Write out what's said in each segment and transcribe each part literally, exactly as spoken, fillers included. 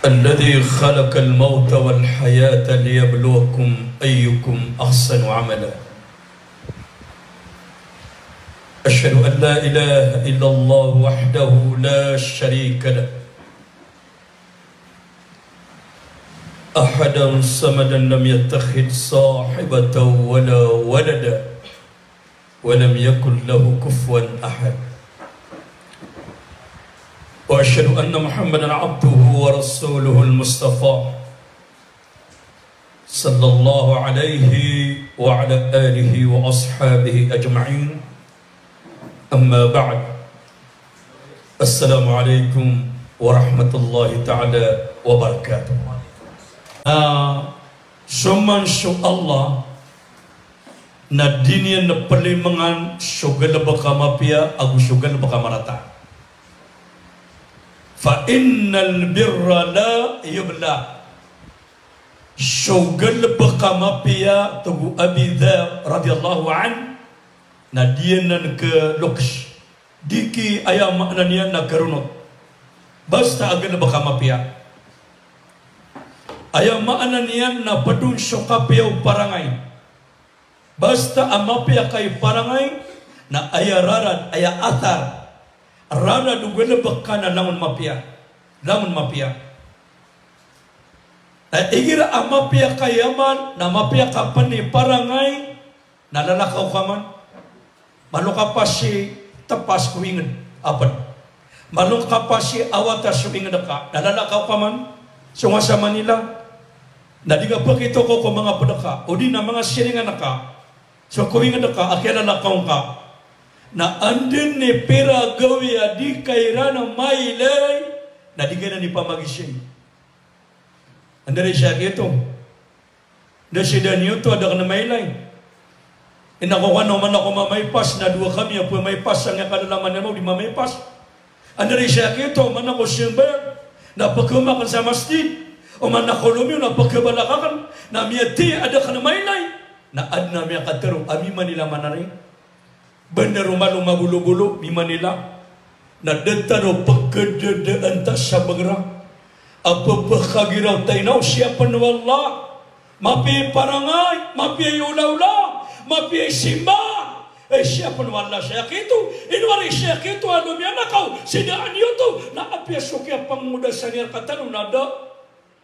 الذي خلق الموت والحياة ليبلوكم أيكم أحسن عملا. أشهد أن لا إله إلا الله وحده لا شريك له، أحدا صمدا لم يتخذ صاحبة ولا ولدا، ولم يكن له كفوا أحد. وأشهد أن محمدا عبده ورسوله المصطفى، صلى الله عليه وعلى آله وأصحابه أجمعين. أما بعد. السلام عليكم ورحمة الله تعالى وبركاته. Ah, so man so Allah na di niyan palimengan so galebek a mapiya ago so galebek a marata. Fa innal birra la yubla. So galebek a mapiya, tig o Abi Dharr radhiyallahu anhu, na di anan keloks. Di ki, aya maana niyan na keronot. Basta a galebek a mapiya. Aya maana niyan na pedon so kapiya o parangay. Basta a mapiya ka i parangay, na aya rarad, aya athar, rarad o galebek ka na langon mapiya. Langon mapiya. Na igira a mapiya ka i amal, na mapiya ka pen i parangay, na lalakaw ka man. Malo ka pasi tepas ko inged a ped. Malo ka pasi awatas ko inged ka, na lalakaw ka man. Songa sa Manila, na di nga pekitokaw ko manga ped ka, odi na manga siringan ka. So ko inged ka a kiyalalakaw ngka, na anda i pira gawii a di ka iran mailay, na di ka iran ipamagising. Anda i siyakito? Da sii dn iyo to a da kn mailay. Ina ko kano, mana ko mamaipas na dowa kami a pmaipas sa ngka kalalaman iyan o di mamaipas. Anda i siyakito, mana ko sambayang na pkhaoma akn sa masjid, o mana ko lomiyo na pkhabalak akn, na miyathay a da kn mailay. Na adn a miyakatharo a mimanila man ari. Bnar o malo mabolobolo, mimanila. Na da tano pkhdadaan ta sa bgra a pphakagiraw ta ina o siyapn o Allah. Mapiya i parangay, mapiya i olaola, mapiya i simba. Eh, siyapn o Allah siyakito. Ino ari siyakito a lomiyanakaw, sii daan iyo to. Na apiya so kiyapangodasan iyan rktano na da.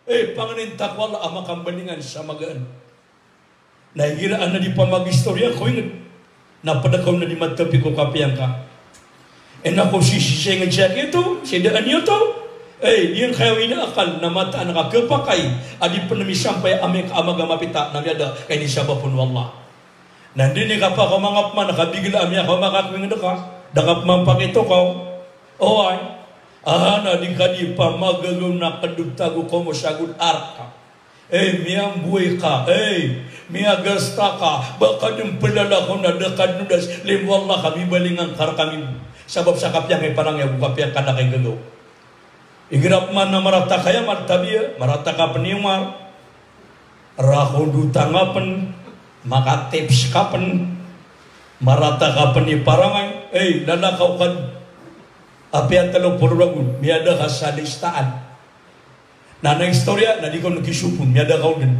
Eh, pangnin ta ko Allah a makambalingan sa magaan. Na igira adn a di pamagistoriya ko inged, na pd ka on a di mathapi ko kapiya ngka. Ina ko sisii sa inged siyakito, sii daan iyo to. Eh, di iyan kaya o inaakal na mataan ka khapakay a di pn misampay amay ka a maga mapita na miyada ka inisabap on o Allah. Na anda i kapakaoma ngka pman a kabigla a miyakaoma ka ko inged ka, da ka pman pakitokaw. Oway. Aha, na di ka di pamagagaw na kdot ago komo sa god arka. Eh, miyamboay ka, eh, miyagasta ka, ba ka dn plalakaw na da ka dn odas, limo Allah ka mibalingan ka rkami. Sabap sa kapiya ngka i parangay ago kapiya ngka na kay gagaw. Igira pman a marata ka i amal, tabiya, marata ka pn i Omar, rakodotan ka pn, makatips ka pn, marata ka pn i parangay, eh, lalakaw ka dn. Apiya tlo polo ragon, miyada ka sa listaan. Na, na istoriya, na di ka on kisopon, miyada ka on dn.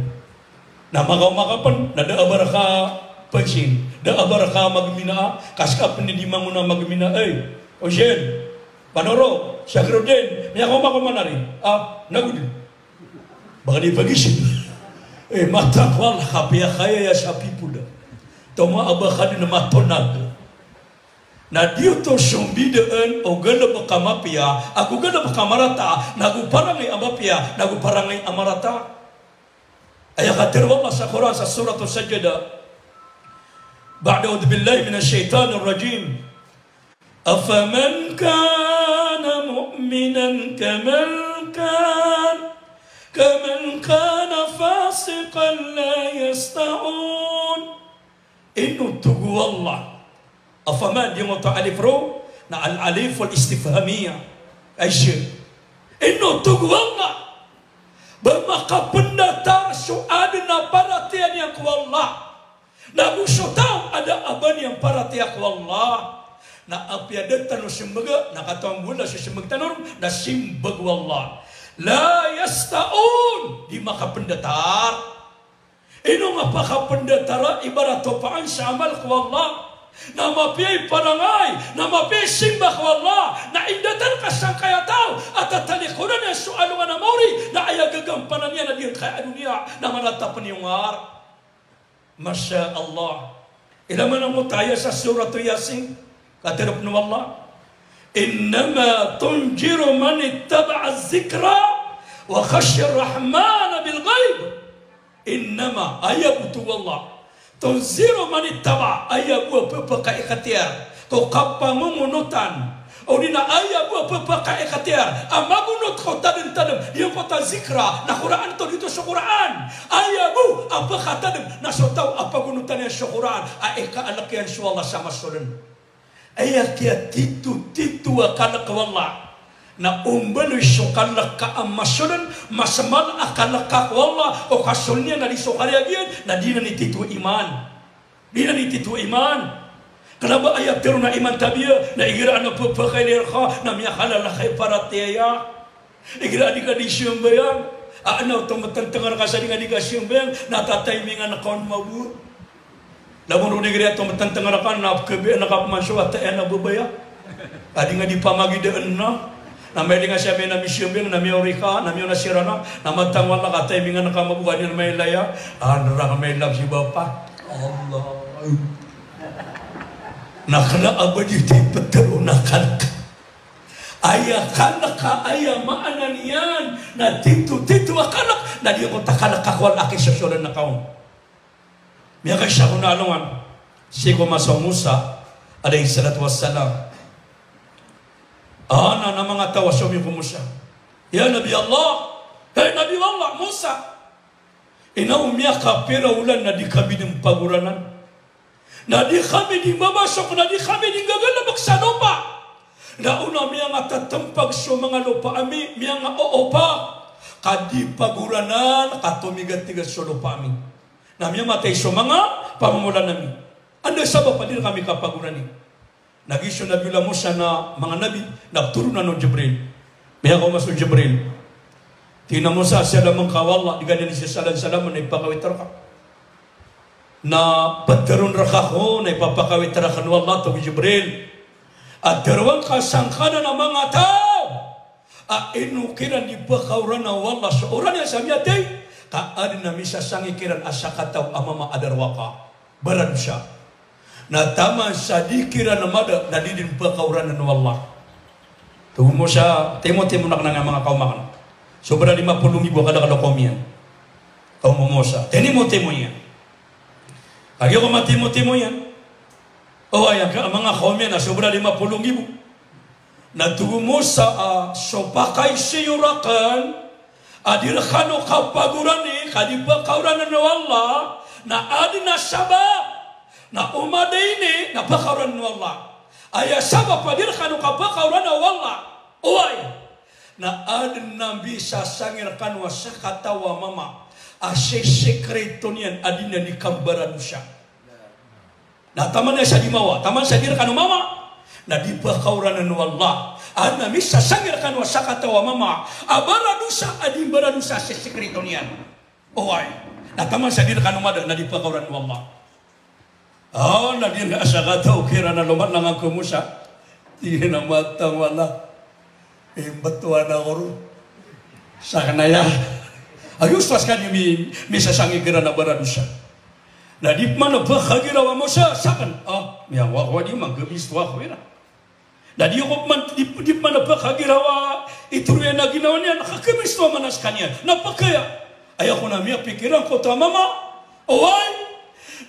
Na makaoma ka pn, na da a ba rka pagsin, da a ba rka magminaa, ka ska pn i di mangona magminaa, eh, Osen, Panoro, Sakrudin, miyakaoma ka man ari. Ah, na go dn. Ba ka di pagisin. Eh, mataan ko Allah, kapiya kaya iya sa pipo da. Toma a ba ka dn matonag. Na di oto sombidaan o galbk a mapiya ago galbk a marata, nago parangay a mapiya nago parangay a marata. Aya katharo o Allah sa Qur'an sa Suratus Sajdah, ba'da a'udhu billahi minash shaitanir rajim. Afaman kana mu'minan kaman kan, kaman kana fasiqan la yastawun. Ino, tig o Allah. Afaman, di ngoto alif ro, na al-alif al-istifhamiyah. Ay siya. Ino, tig o Allah. Ba makapndatar so adn a paratiyaya niyan ko Allah, nago so taw a da a ba niyan paratiyaya ko Allah. Na apiya da tano smbga, na katawan bo o Allah so smbg tano ron, na simbag o Allah. La yasta'un, di makapendatar. Ino nga pakapendatar? Ibarat o paan sa amal ko Allah. Na mapiya i parangay, na mapiya i simba ko Allah, na indatar ka sangkaya taw a tatalikodan iyan so alongan a maori, na aya gagampanan iyan na di kaya a doniya, na manatap niyo ngar. Masha Allah. Ila man a motaya sa Surat Yasin, katharo o Allah, "Innama tunziru man ittaba'a zikra wa khashiyar rahmana bil ghaib." Innama, aya bo, tig o Allah, tunziru man ittaba'a, aya bo a pepakaikhtiyar ko kapangongonotan, odi na aya bo a pepakaikhtiyar a magonot ko tademtadem, iyan ko ta zikra, na Qur'an to, di to so Qur'an. Aya bo a pekatadem na so taw a pagonotan iyan so Qur'an a ikaalek iyan so Allah sa masolen. Aya kiyatitotito a kalek o Allah na ombaloy so kalek ka a masolen, masemal a kalek ka ko Allah, o kasolen iyan na di so kariyag iyan, na di nan i tito iman. Di nan i tito iman. Kena ba aya tero na iman tabiya, na igira a pepakailay reka, na miyakalala ka i paratiyaya. Igira a di ka di siyambayang, a ina oto matantang reka sa di nga di ka siyambayang, na tataimingan ka on mabor. Lamon o di igira oto matantang reka, na pekebeen ka peman so wata iyan a babaya. A di nga di pamagidaan na. Na mailing a siya mena misiyambayang, na miyaori ka, na miyaona sirana, na matang o Allah ka taimingan ka mabor, a di na mailaya, a nera ka mailab si bapa. Allah. Na kena a ba di ti petero na kalek. Aya kalek ka, aya maana niyan na titotito a kalek, na di ko ta kalek ka ko Allah a kisosolen na kaon. Miyakaisa ko na alongan, sii ko masa o Musa alayhis salatu wassalam. Ana na manga taw a somiyogo ko Musa. Ya Nabi Allah, hay Nabi Allah Musa, ina o miyakapira olan na di kami di mpagoranan. Na di kami di mbabasok, na di kami di nggagalebek sa lopa. Na o na miyangatatempag so manga lopa ami, miyangaoopa. Ka di pagoranan, ka tomigatigat so lopa ami. Na miyamatay so manga pamomolan ami. Anda sabap a di kami kapagorani? Na giya so Nabiyullah Musa na manga nabi, na petoronan o Jibril. Miyakaoma so Jibril. Tig iyan a Musa, siyalamen ka o Allah, di ka niyan di sasalan-salamen na ipakawit reka. Na peteron reka ko, na ipapakawit reka o Allah, tig o Jibril, a teroang ka sangkanan a manga taw a ino kiran di pekaorana o Allah so oran iyan sa miyatay, ka aden a misasangi kiran a sakataw a mama a darowaka, baradosa. Na taman sa di kiran mada na di den pekaorana o Allah. Tig o Musa, timotimo aken a manga kaoma aken. Sobra lima polo nggibo a kadakel o kaom iyan. Kaom o Musa. Tinimotimo iyan. Kagiya ko matimotimo iyan. O aya, ka manga kaom iyan a sobra lima polo nggibo. Na tig o Musa a so pakaiza iyo raken a di rekano kapagorani, ka di pekaorana o Allah, na aden a sabap. Na o mada ini na pekaorana o Allah. Aya sabap a di rekano kapekaorana o Allah. Oway. Na aden a misasangi rekano a sakataw a mama a sesekrito niyan a di niyan di kambaradosa. Na taman sa di mawa, taman sa di rekano mama, na di pekaorana o Allah. Aden a misasangi rekano a sakataw a mama a baradosa a di mbaradosa a sesekrito niyan. Oway. Na taman sa di rekano mada na di pekaorana o Allah. Aw, na di na sakataw kiran a loman langan ko Musa. Tig iyan a matang o Allah. Imbetowan ako ron. Saken aya. Ayo, so a sekaniyan mi, misasangi kiran a baradosa. Na di pman pekagiraw a Musa, saken. A, miyawa ko a di manggebisto ako iran. Na di ko pman, di, di pman pekagiraw a itero iyan a ginawa niyan, na kagebisto a manas kaniyan. Na pekaya. Aya ko na miyapikiran ko oto a mama. Oway.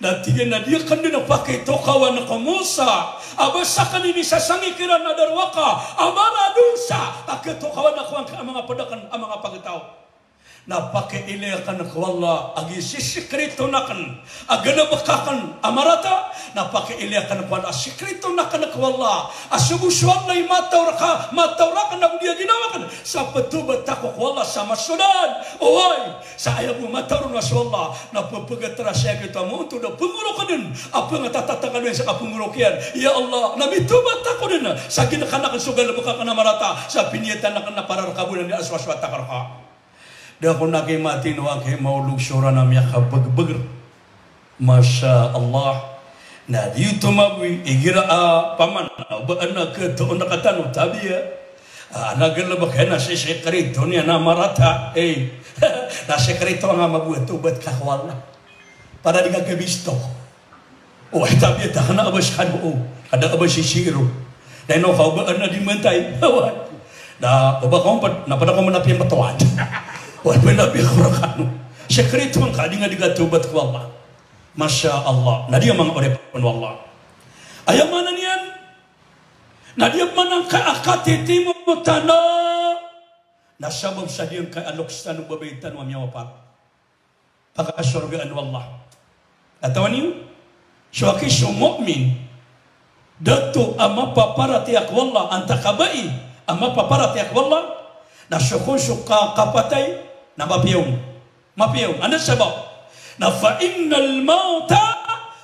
Na tig iyan a di aken den pakitokawan ko Musa a ba saken i misasangi kiran a darowaka a baradosa, ka kitokawan ako angkai a manga ped aken a manga pagtaw. Na pakiilay akn ko Allah a giya sisikriton akn a galbk akn a marata, na pakiilay akn ko Allah a sikriton akn ko Allah a sogo so Allah i mataw rka, mataw rakn ago di a ginawa akn sa ptawbat ako ko Allah sa masodan. Oway, sa aya bo mataw ron a so Allah na pphagatara sii ko tano a maontod a pngorok dn a pngatatatangaloy sa kapngorok iyan. Ya Allah, na mitawbat ako dn sa ginkan akn so galbk akn a marata sa piniyatan akn a para rka bo na di a so aswat akn rka. Da ako na kimatino a kimaolog so ran a miyakabagbagr. Masha Allah. Na di oto magoy igira a paman a ba ana katoon rktano tabiya. A, na galbk iyan na sisikriton iyan a marata. Eh. Na sikriton a magoy a tawbat ka ko Allah. Para di ka kabisto. O, ay, tabiya ta kna a ba skano, o, kada a ba sisiro. Na ino ka o ba ana di mantay. Oway. Na o ba ka ompad, na pada ko manapiyan btowad. Oway, panapiya ko rakano. Sikriton ka di nga di ka tawbat ko Allah. Masha Allah. Na di a manga oripn o Allah. Aya maana niyan. Na di a maana ngka a katitimo tano. Na sabap sa di ngka a loks tano, babay tano a miyawapat. Pakasorgaan o Allah. Katawan iyo, so aki so mu'min, dato a mapaparatiyaya ko Allah, antaa ka bai a mapaparatiyaya ko Allah, na so kon so ka-, kapatay, na mapiya on. Mapiya on. Anda sabap? Na fa innal mawta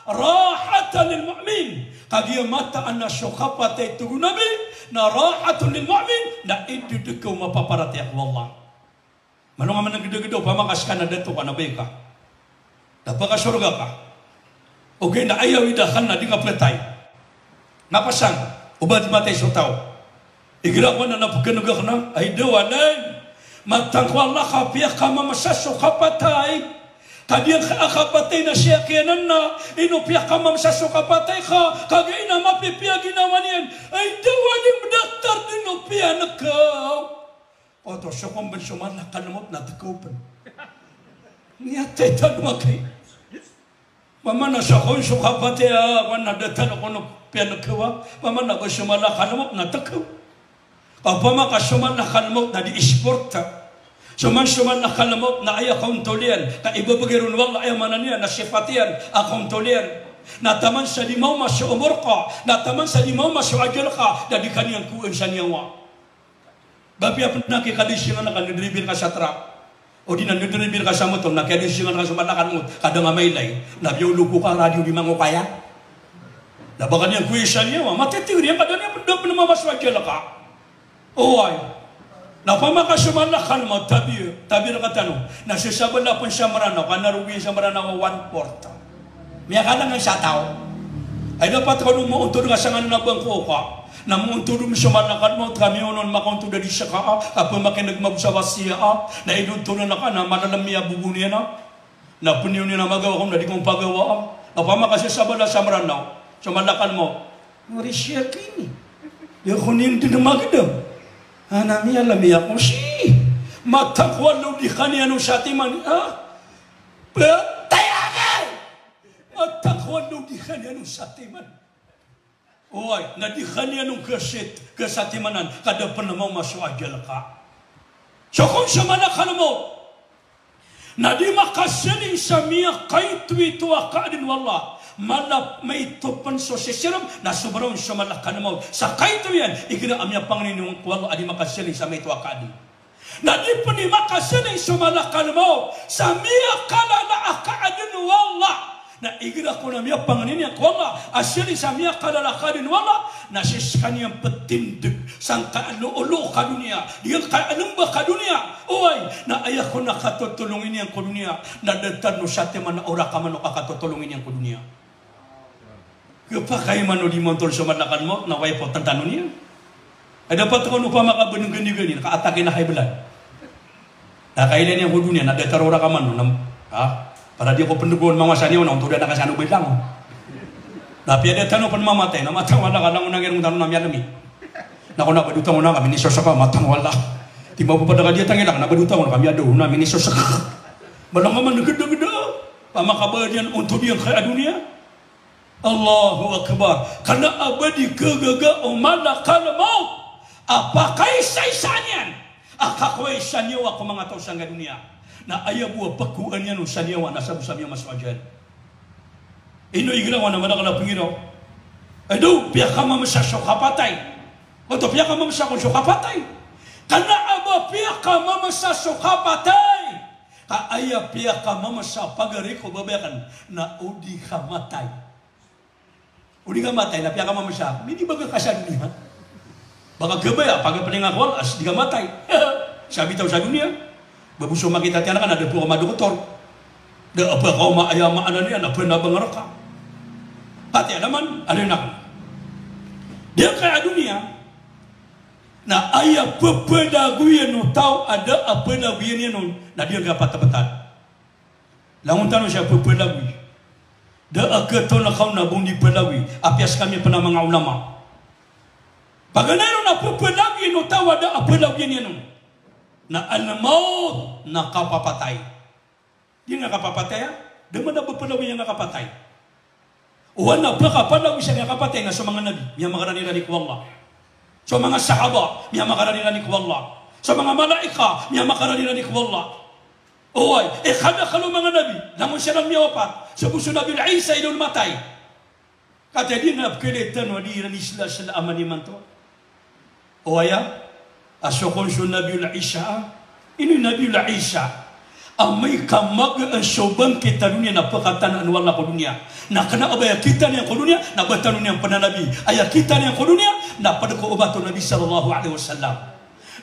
rahatan lil mu'min. Kagiya mataan a so kapatay, tig o Nabi, na rahatun lil mu'min, na indidk o mapaparatiyaya ko Allah. Malo nga manggdagda opama ka ska na dato ka na bai ka. Na pakasorga ka. Ogaid na aya awid akn na di nga phatay. Na pasang, o ba di matay so taw. Igira ko na na pkhan'g akn a, ay da walay. Mataan ko Allah ka piyakamamsa so kapatay. Ka di ngka a kapatay na siyakiyanan na, ino piyakamamsa so kapatay ka, kagiya na mapipiya ginawa niyan. Ay da walay, mdaktar dn o piyan'g ka. Oto, so kon bn so malakal mawt na tkaw pn. Miyatay tano aki. Opama na so kon so kapatay a, wan na datar kon o piyan'g ka wa. Opama na ba so malakal mawt na tkaw. Opama ka so malakal mawt na di isport. So man so malakal mawt na aya kaontol iyan, ka ibabagay ron o Allah, aya maana niyan na sipat iyan a kaontol iyan. Na taman sa di maoma so omor ka, na taman sa di maoma so ajal ka, na di ka niyan kowaan sa niyawa. Ba piya pn aki kadisingan ka, ndribil ka sa trak, o di na ndribil ka sa motor, na kadisingan ka so malakal mawt, ka da nga mailay, na piya oloko ka radio di mangokaya. Na ba ka niyan kowaan sa niyawa, matitiri iyan ka da niyan pn, da pn mama so ajal ka. Oway. Na opama ka so malakal mawt, tabi, tabi rktano, na so sabala pn sa Mranaw, ka na rogi sa Mranaw a one fourth. Miyakalangan sa taw. Ay dapat ka no moontod ka sangkanan a bangko ka. Na moontod so malakal mawt ka miyonon makaontod a di ska a, ka pmakin'g mabsa wasiya a. Na inontodan ka na malalm iya bogo niyan a. Na pniyo niyan a magawa ko na di ko pagawa a. Na opama ka so sabala sa Mranaw, so malakal mawt. Mori siya kini. Di ako niyan dn magdam. Ana miyalm iya ko si. Mataan ko Allah o di ka niyan on satiman. Ha? Patay aki! Mataan ko Allah o di ka niyan on satiman. Oway, na di ka niyan on kasit, kasatimanan, ka da pn maoma so ajal ka. So kon so malakal mawt na di makasaling sa miyakaitoito a kaadn o Allah, mala maito pn so sisirm, na sobra on so malakal mawt sa kaito iyan, igira a miyapangni niyan ko Allah a di makasaling sa maito a kaadn. Na di pn di makasaling so malakal mawt sa miyakalala a kaadn o Allah. Na igira ko na miyapangni niyan ko Allah a saling sa miyakalala a kaadn o Allah, na sii skaniyan ptindg sangkai a loolo ka doniya, di ngkai a lmba ka doniya. Oway, na aya ko na katotolongi niyan ko doniya na datar o satiman a orakaman o kakatotolongi niyan ko doniya. Khapakay man o di montol so malakal mawt na way pawtan tano niyan. Ay dapat ko no opama ka bnngkn iyan ka atake na high blood. Na kailay niyan ko doniya na datar o orakaman o na, ha? Para di ko pndgoon mawasa niyan na ontodan ka sa ano bidang. Na piya da tano pn mamatay na mataan o Allah ka langon a ngirong tano na miyalmi. Na ko na ba di tano na ka minisosak ka, mataan o Allah. Di mapapd ka di a tangila ka na ba di tano na ka miyado na minisosak ka. Malang ka man gdagda. Opama ka ba niyan ontod iyan ka a doniya. Allahu Akbar. Kna a ba di khagaga o malakal mawt a pakaisaisa niyan a kakowa i saniyawa ko manga taw sangkai a doniya. Na aya bo a pekowan iyan on sa niyawa na sabo sa miyamaso a ajal. Ino igira wan a madakel a pengiraw. Ado, piyakamamesa so kapatay. Oto, piyakamamesa kon so kapatay. Kena a ba piyakamamesa so kapatay, ka aya piyakamamesa a pagari ko babayaken na o di ka matay. O di ka matay na piyakamamesa. Minibaga ka sa doniya. Ba ka gabay a pagapelinga ko Allah a so di ka matay. Sa bitaw sa doniya. Ba bo so makita tiyan ka na da bo ka madoktor. Da a ba ka oma aya maana niyan a ba na bangara ka. Pati a naman, ado na ka. Di ka a doniya. Na aya pepelagoyan o taw a da a pelagoyan iyan on na di ka patapatan. Langon tano siya pepelagoy. Da a ketoon a kaon na bo di pelagoy. Apiya sekami pen a manga ulama. Paganay ron a pepelagoyan o taw a da a pelagoyan iyan on na al-mawt, na kapapatay. Di nga kapapatay, a? Da man a pepelagoyan a kapatay. O wan a pekapelagoy sa nga kapatay na so manga nabi, miyamakarani iran ko Allah. So manga sahaba, miyamakarani iran ko Allah. So manga malaika, miyamakarani iran ko Allah. Oway, e kadakel o manga nabi, langon siran miyawapat, so bo so Nabi Isa i da on matay. Katii di na pekelitan o di iran isla-sla a manimanto. Oway a, a so kon so Nabi Isa, ino i Nabi Isa a amay ka magaan so bangkit a doniya na pekatanaan o Allah ko doniya. Na kena a ba aya kitaan iyan ko doniya, na ba tano niyan pen a nabi. Aya kitaan iyan ko doniya, na ped ko obat o Nabi sallallahu alaihi wasallam.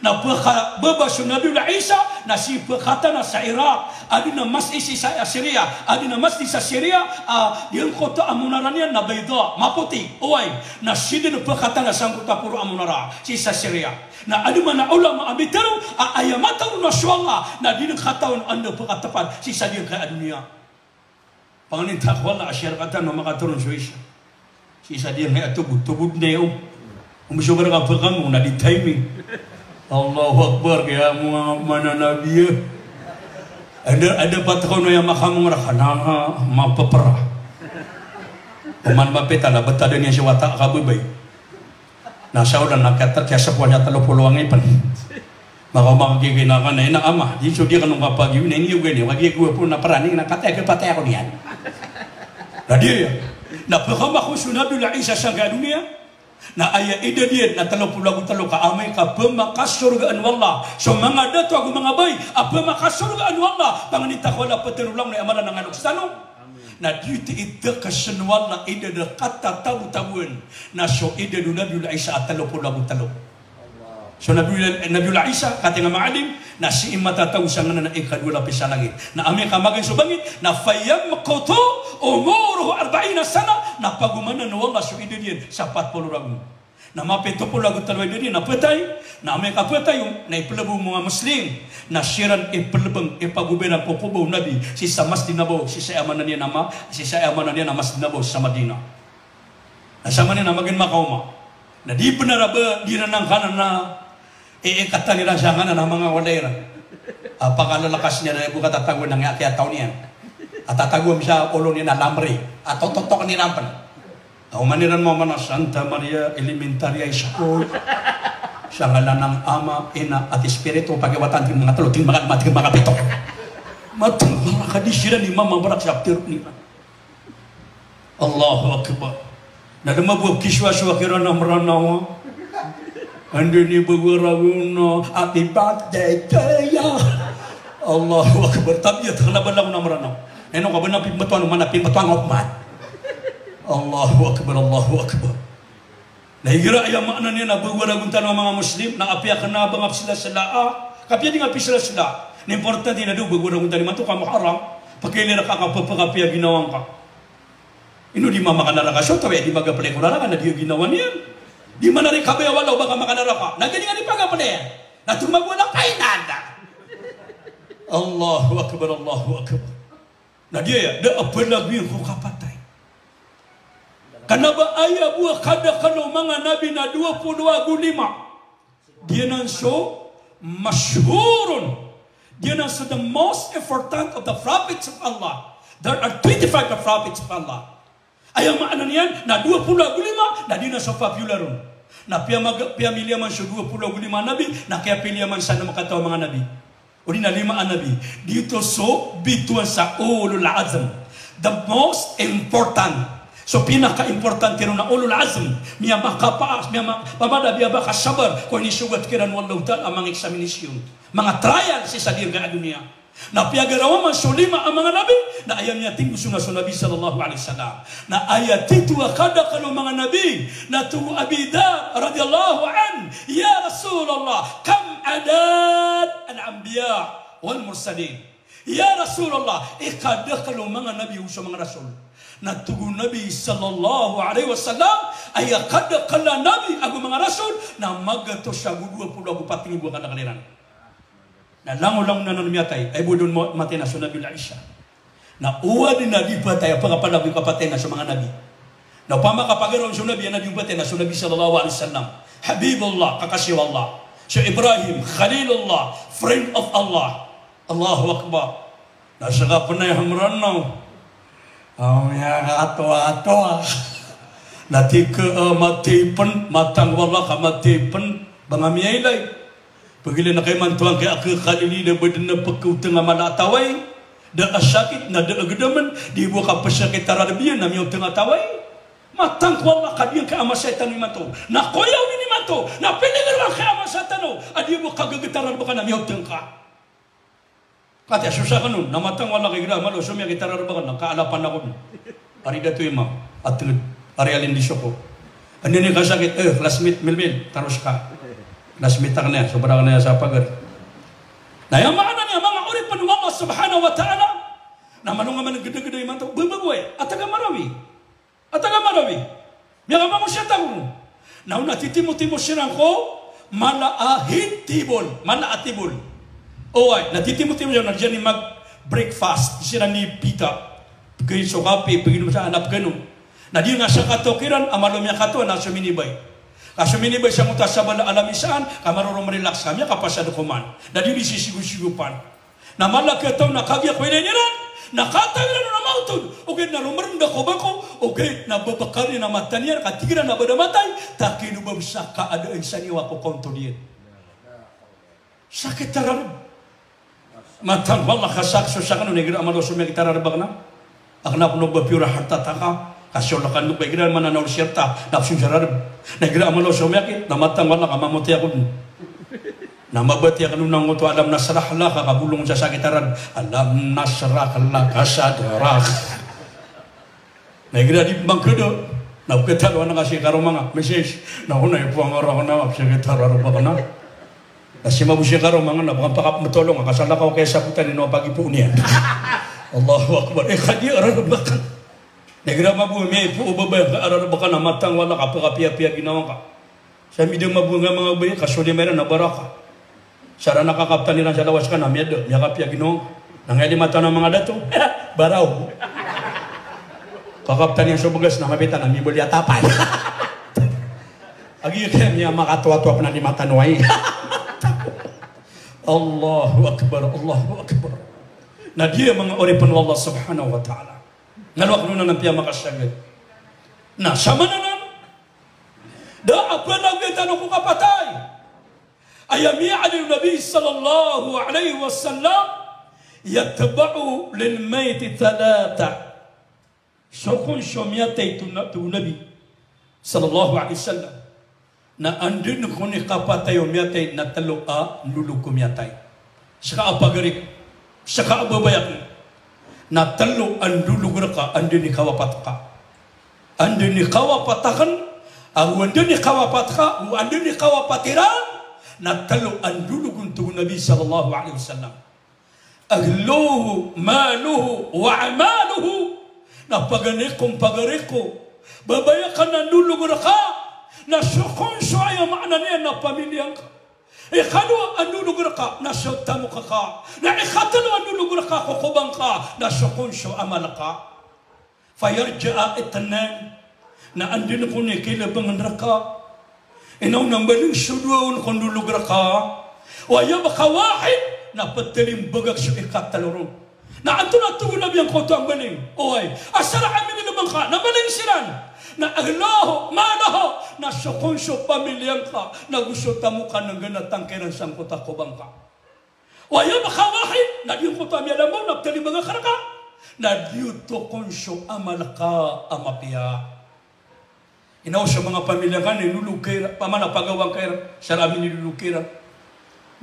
Na pekababa so Nabi Isa, na sii pekatanaan sa Iraq, aden a masjid sa Syria, aden a masjid sa Syria, a, giyangkoto a monara niyan na bayda, mapoti, oway, na sii den pekatanaan sangkoto a poro a monara, sii sa Syria. Na aden man a ulama a mitero, a, aya matao na so Allah, na di den katawan anda pekatepad, sii sa giyangkaya a doniya. Panganin ta ko Allah a siyar katan o makatoron so isa. Sii sa diyangkaya a tobod, tobod na iyo. Om so baraka pekamo na di timing. Allahu Akbar, kaya mo nga mananabi ya. Ada, ada pat ko no ya makamong raka na mapepera. Oman mapita na betaden ya si wata kabebay. Na sa olan na kiyata, kiyasapoan iyan telo polo a ngipen. Maka, maka kikinakan na ina ama. Di so di kano kapagiwi na iniyoga niyo. Kagiya gowani na paraning na kataya, kapatay ako niyan. Na di iya. Na pekama ko so Nabi Isa sangkaya doniya. Na aya edad iyan na telo polo ago telo ka amay ka pemakasorgaan o Allah. So manga dato ago manga bai a pemakasorgaan o Allah. Panganin ta ko Allah petero langon i amalan a ngalok sa tano. Na di ti itekesen o Allah i da da katatagotagoan na so edad o Nabi Isa a telo polo ago telo. So Nabi, Nabi Isa, katii nga maalim, na sii matatago sa nganan a ikadowa lapis a langit. Na amay ka magaan so bangkit, na fayamkutu umuruhu arba'ina sana, na pagomanan o Allah so edad iyan sa pat polo ragon. Na mapito polo ago telo a edad iyan na petay, na amay ka petay on, na ipelebeng o manga Muslim, na siran ipelebeng, ipagoba iran ko koba o Nabi, sii sa Masjid Nabawi, sii sa aya maana niyan a ma-, sii sa aya maana niyan a Masjid Nabawi, sa Madinah. Na sa maana niyan a magaan makaoma. Na di benar a ba, di iran angkanan na, e, e, katan iran sa nganan a manga walay iran. A, pakalalakas niyan a bo katatagoan a ngiya kiyataw niyan. A tatago am sa olo niyan a Lamri. A tototok niyan pen. Oman iran mamana Santa Maria Elementary School. Sa ngalan ng Ama, Ina, at Espiritu, pakiwatan, tig manga telo, tig manga lima, tig manga pito. Mateng, manga kadisiran ni mama barak sa piro ni. Allahu Akbar. Na dama bo kiswa-swa kiran a Meranaw. Anda ni bago ragon na, happy birthday to you. Allahu Akbar. Tabiya, takala ba langon a Meranaw. Ino ka ba na pimbetowan, mana pimbetowan, Uthman. Allahu Akbar, Allahu Akbar. Na igira aya maana niyan a bago a ragon tano a manga Muslim, na apiya kena ba nga pesela-sela, a, kapiya di nga pesela-sela. Na importante na da o bago a ragon tano imanto ka Muharram, pakailay reka ka pepakapiya ginawa ngka. Ino di mamakalaraka so taw a di magapelay ko laraka na di ginawa niyan. Di mana reka baya wala o ba ka makalaraka. Na gani nga di pagapelay. Na tomago na kainanda. Allahu Akbar, Allahu Akbar. Na di aya, da a pelagoyan ko kapatay. Kena ba aya bo a kadakel o manga nabi na dowa polo ago lima. Di anan so mashhurun. Di anan so the most important of the prophets of Allah. There are twenty-five the prophets of Allah. Aya maana niyan, na dowa polo ago lima, na di anan so popular on. Na piyamag-, piyamiliya man so dowa polo ago lima a nabi, na kiyapiliya man sa nem kataw a manga nabi. Odi na lima a nabi. Giyoto so bitowan sa ulul azm. The most important. So pinaka-importante ron na ulul azm. Miyamakapaas, miyama-, pamadabi a ba ka sabar ko inisogat kiran o Allahu Ta'ala a manga examination. Manga trial sii sa giyangkai a doniya. Na piyagarawa man so lima a manga nabi, na aya miyatindg so na so Nabi sallallahu alaihi wasallam. Na aya tito a kadakl o manga nabi, na tig o Abi Dharr radhiyallahu anhu, "Ya Rasulullah, kam adad al-anbiya wal mursalin?" Ya Rasulullah, i kadakl o manga nabi ago so manga rasul. Na tig o Nabi sallallahu alaihi wasallam, aya kadakl a nabi ago manga rasul, na magatos ago dowa polo ago pat nggibo a kadakl iran. Na langolangon anan miyatay, aya bo dn ma-, matay na so Nabi Isa. Na oway na di patay, a pakapalag o kapatay na so manga nabi. Na opama ka pagaraw so nabi, a nabi o patay na so Nabi sallallahu alaihi wasallam. Habibullah, kakasi o Allah. So Ibrahim, Khalilullah, friend of Allah. Allahu Akbar. Na ska pn aya Mranaw a miyakatoatoa. Na tig ka, eh, mathay pn, matang o Allah ka mathay pn, ba nga miyailay. Pagilay na kay man to angkai a khalili da ba dn a pkawtnga mala a taway, da a sakit na da a gdamn, di bo ka psakit a rarb iyan na miyaotng a taway. Matang ko Allah ka giyangkai a masa i tano imanto. Na koyaw niyo imanto, na piligrang angkai a masa tano a di bo ka gagtar a rarb ka na miyaotng ka. Kati a so sakn on, na matang o Allah ka igira a malo so miyakit a rarb akn na kaalapan ako dn. Ari Dato Imam, a tngd, ari Alin di Soko. Anda ini kasakit, eh, classmate Melvin, taros ka. Classmate akn iyan, sobra akn iyan sa pagar. Na aya maana niyan, manga oripn o Allah subhanahu wa ta'ala, na malo nga man gdagda imanto, baba bo ay, a taga Marawi. A taga Marawi. Miyakamanosiya tago. Na o na titimotimo siran ko mala a hin tibol, mala a tibol. Oway, na titimotimo siran na di siran i mag-breakfast, di siran i pita. Pkhain so kape, pkhain so ana pkhano. Na di nga sakataw kiran a malo miyakataw na so minibay. Ka so minibay sangkoto a sabala a lamisaan, ka marorong relax ka, miyakapasad ko man. Na di di sisigosigopan. Na mala a kiyataw na kagiya ko ilay iran, na kataw iran on a maotod, ogaid na romrnda ko bangko, ogaid na babakal iyan a mata niyan, ka tig iran a ba da matay, ta kino ba bs a kaadaan sa niyo a kokontol iyan. Sakit a rarb. Matang o Allah ka sak so sakn on, na igira a malo so miyakit a rarb akn a Akn a pn o ba piyor a harta ta ka, ka siyola ka dn o ba igira a mana na o siyarta, na psong sa rarb. Na igira a malo so miyakit, na matang o Allah ka mamotay ako dn. Na mabatiya ka dn on angkoto a alam nashrah laka, ka bolong sa sakit a rarb. Alam nashrah laka sadrak. Na igira di pman kdo, na pkhataro anan ka si karoma nga, misis, na ona ipoon nga roo na, sakit a rarb akn a. Na si mabos i karoma nga na ba ka pakamatolong, ka salakaw ka i sabotan iyan o pagipoon iyan. Allahu Akbar. Eh, ka di a rarb akn. Na igira mabos i miyaipoo o babay angka a rarb akn na matang o Allah ka pkapiyapiya ginawa ngka. Sa mida mabos nga manga babay, ka solima iran na baraka. Sa ran a kakaptan iran sa lawas ka na miyada, miyakapiya ginawa ngka. Na ngaya di matana manga dato, baraw. Kakaptan iyan so bgas na mabita na miboli a tapay. Agi kaya niya makatoatoa pn a di matano ay. Allahu Akbar, Allahu Akbar. Na giya manga oripn o Allah subhanahu wa ta'ala. Ngalo akn on anan piya makasagad. Na samanan anan, da a palagoy tano ko kapatay. Aya miyaaloy o Nabi sallallahu alaihi wasallam, yutba'u lil mayyiti thalatha. So kon so miyatay, tig o Nabi sallallahu alaihi wasallam, na anda dn kon i kapatay o miyatay na tlo a ndolog ko miyatay. Ska a pagari ko, ska a babay akn, na tlo a ndolog rka anda dn i kawapat ka. Anda dn i kawapat akn, ago anda dn i kawapat ka, ago anda dn i kawapat iran, na tlo a ndolog on, tig o Nabi sallallahu alaihi wasallam. Ahluhu, maluhu, wa amaluhu. Na paganay ko, pagari ko, babay akn na ndolog rka, na so kon so, aya maana niyan na pamilya ngka. Ikadowa a ndolog rka na so tamok ka. Na ikatlo a ndolog rka ko kobang ka na so kon so amal ka. Fa yarji'a ithnan, na anda dn kon i kilabangn rka. Ino na mbaling so dowa on ko ndolog rka. Wa yabqa wahid, na ptalimbagak so ikatlo ron. Na antonaa, tig o Nabi, angkoto a mbaling? Oway, asar a minilbang ka na mbaling siran. Na ahlahu, malahu, na so kon so pamilya ngka, na go so tamok ka na nggnatan ka iran sangkoto a kobang ka. Wa yabqa wahid, na di ngka oto a miyalambaw na ptalimbag ka rka. Na di oto kon so amal ka a mapiya. Inaw so manga pamilya ngka na inolog ka iran, pamana pagawa ngka iran, sa rami ninolog ka iran.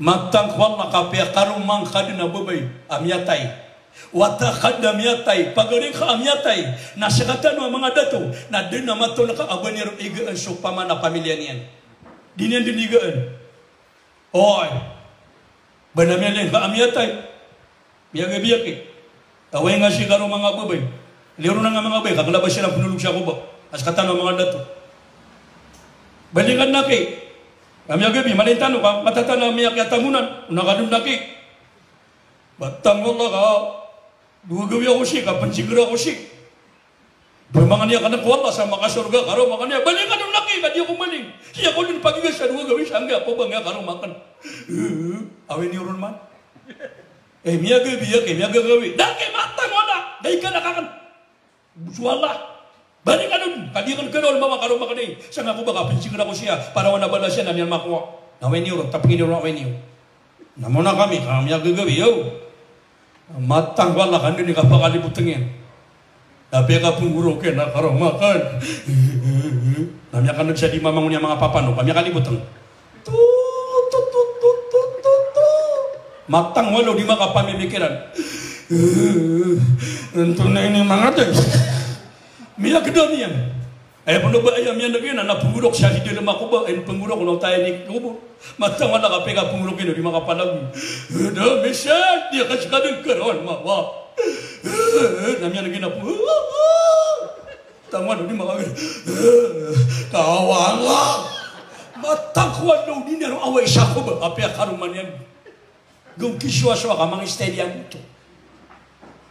Matang ko Allah ka apiya karoma ngka dn a babay a miyatay, wata ka dn a miyatay, pagari ngka a miyatay, na sktano a manga dato, na dn a matol ka a ba niyan ron igaan so pamana pamilya niyan. Di niyan dn igaan. Oy. Ba na miyaling ka a miyatay. Miyagabi aki. Away nga si karoma nga a babay. Liyo ron a nga manga babay, ka kna ba siran pnolog sa koba. A sktano a manga dato. Balikan aki. Ka miyagabi, malintano ka, matatan a miyakiyatamonan. Ona ka dn aki. Matang ko Allah ka dowa gawii ako sii, ka pnsigra ako sii. Pmangni akn ko Allah sa makasorga, karoma akn iyan. Balikan ako aki, ka di ako maling. Sii ako dn pagiga sa dowa gawii, sa anggiya ako ba nga karoma akn. Away niyo ron man. Eh, miyagabi aki, miyagagawii. Da aki, matang ko Allah. Da ikalk akn. So Allah. Balikan ako, ka di akn kharoon, mama, karoma akn iyan. Sa nga ako ba ka pnsigra ako sii, para wan a balas iyan a miyan makowa. Na away niyo ron, tapngin iyo ron, away niyo. Na mona kami, ka miyagagawii, yo. Matang ko Allah, ka dn i kapakalibotng iyan. Na piyakapnggorok iyan a karoma akn. Na miyakan'g sa di mamangoni a manga papa no, ka miyakalibotng. Tu, tu, tu. Matang ko Allah, di makapamimikiran. Antonaa ini manga tag. Miyagdam iyan. Aya pn o ba aya miyan'g iyan na pnggorok sa di dalm a koba, aya pnggorok na oto aya ini koba. Matang ko Allah, ka piyakapnggorok iyan, di makapalagoy. Da misan, di ka skadn kharoon, mama. Na miyan'g iyan a pn. Matang ko Allah, di maka-, kawawa. Matang ko Allah, di niyan ron away sa koba, apiya karoma niyan. Gawii ki sowasowa ka manga style iyan oto.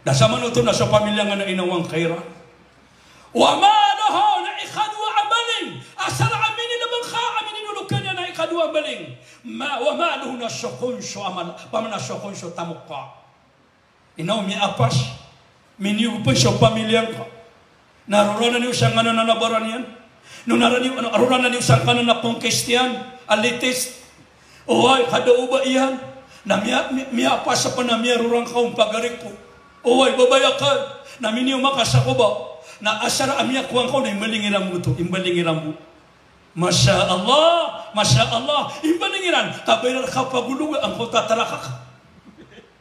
Da sa manoto na so pamilya ngka na inawang ka iran. Wa maluhu, na ikadowa a maling. Asar a minilbng ka, a mininolog ka niyan na ikadowa a maling. Ma-, wa maluhu, na so kon so amal, pamana so kon so tamok ka. Inaw miyapas. Miniyog pn so pamilya ngka. Na rorana niyo sangkanan a nabaran iyan. No na rani-, rorana niyo sangkanan a pongkis iyan, a latest. Oway, kada o ba iyan. Na miya-, mi-, miyapas pn a miyarora ngka on pagari ko. Oway, babay akn. Na miniyo maka sa koba. Na asar a miyakowa ngka on na imbaling iran bo oto, imbaling iran bo. Masha Allah, masha Allah. Imbaling iran, ka ba iran kapagologa angkoto a trak ka.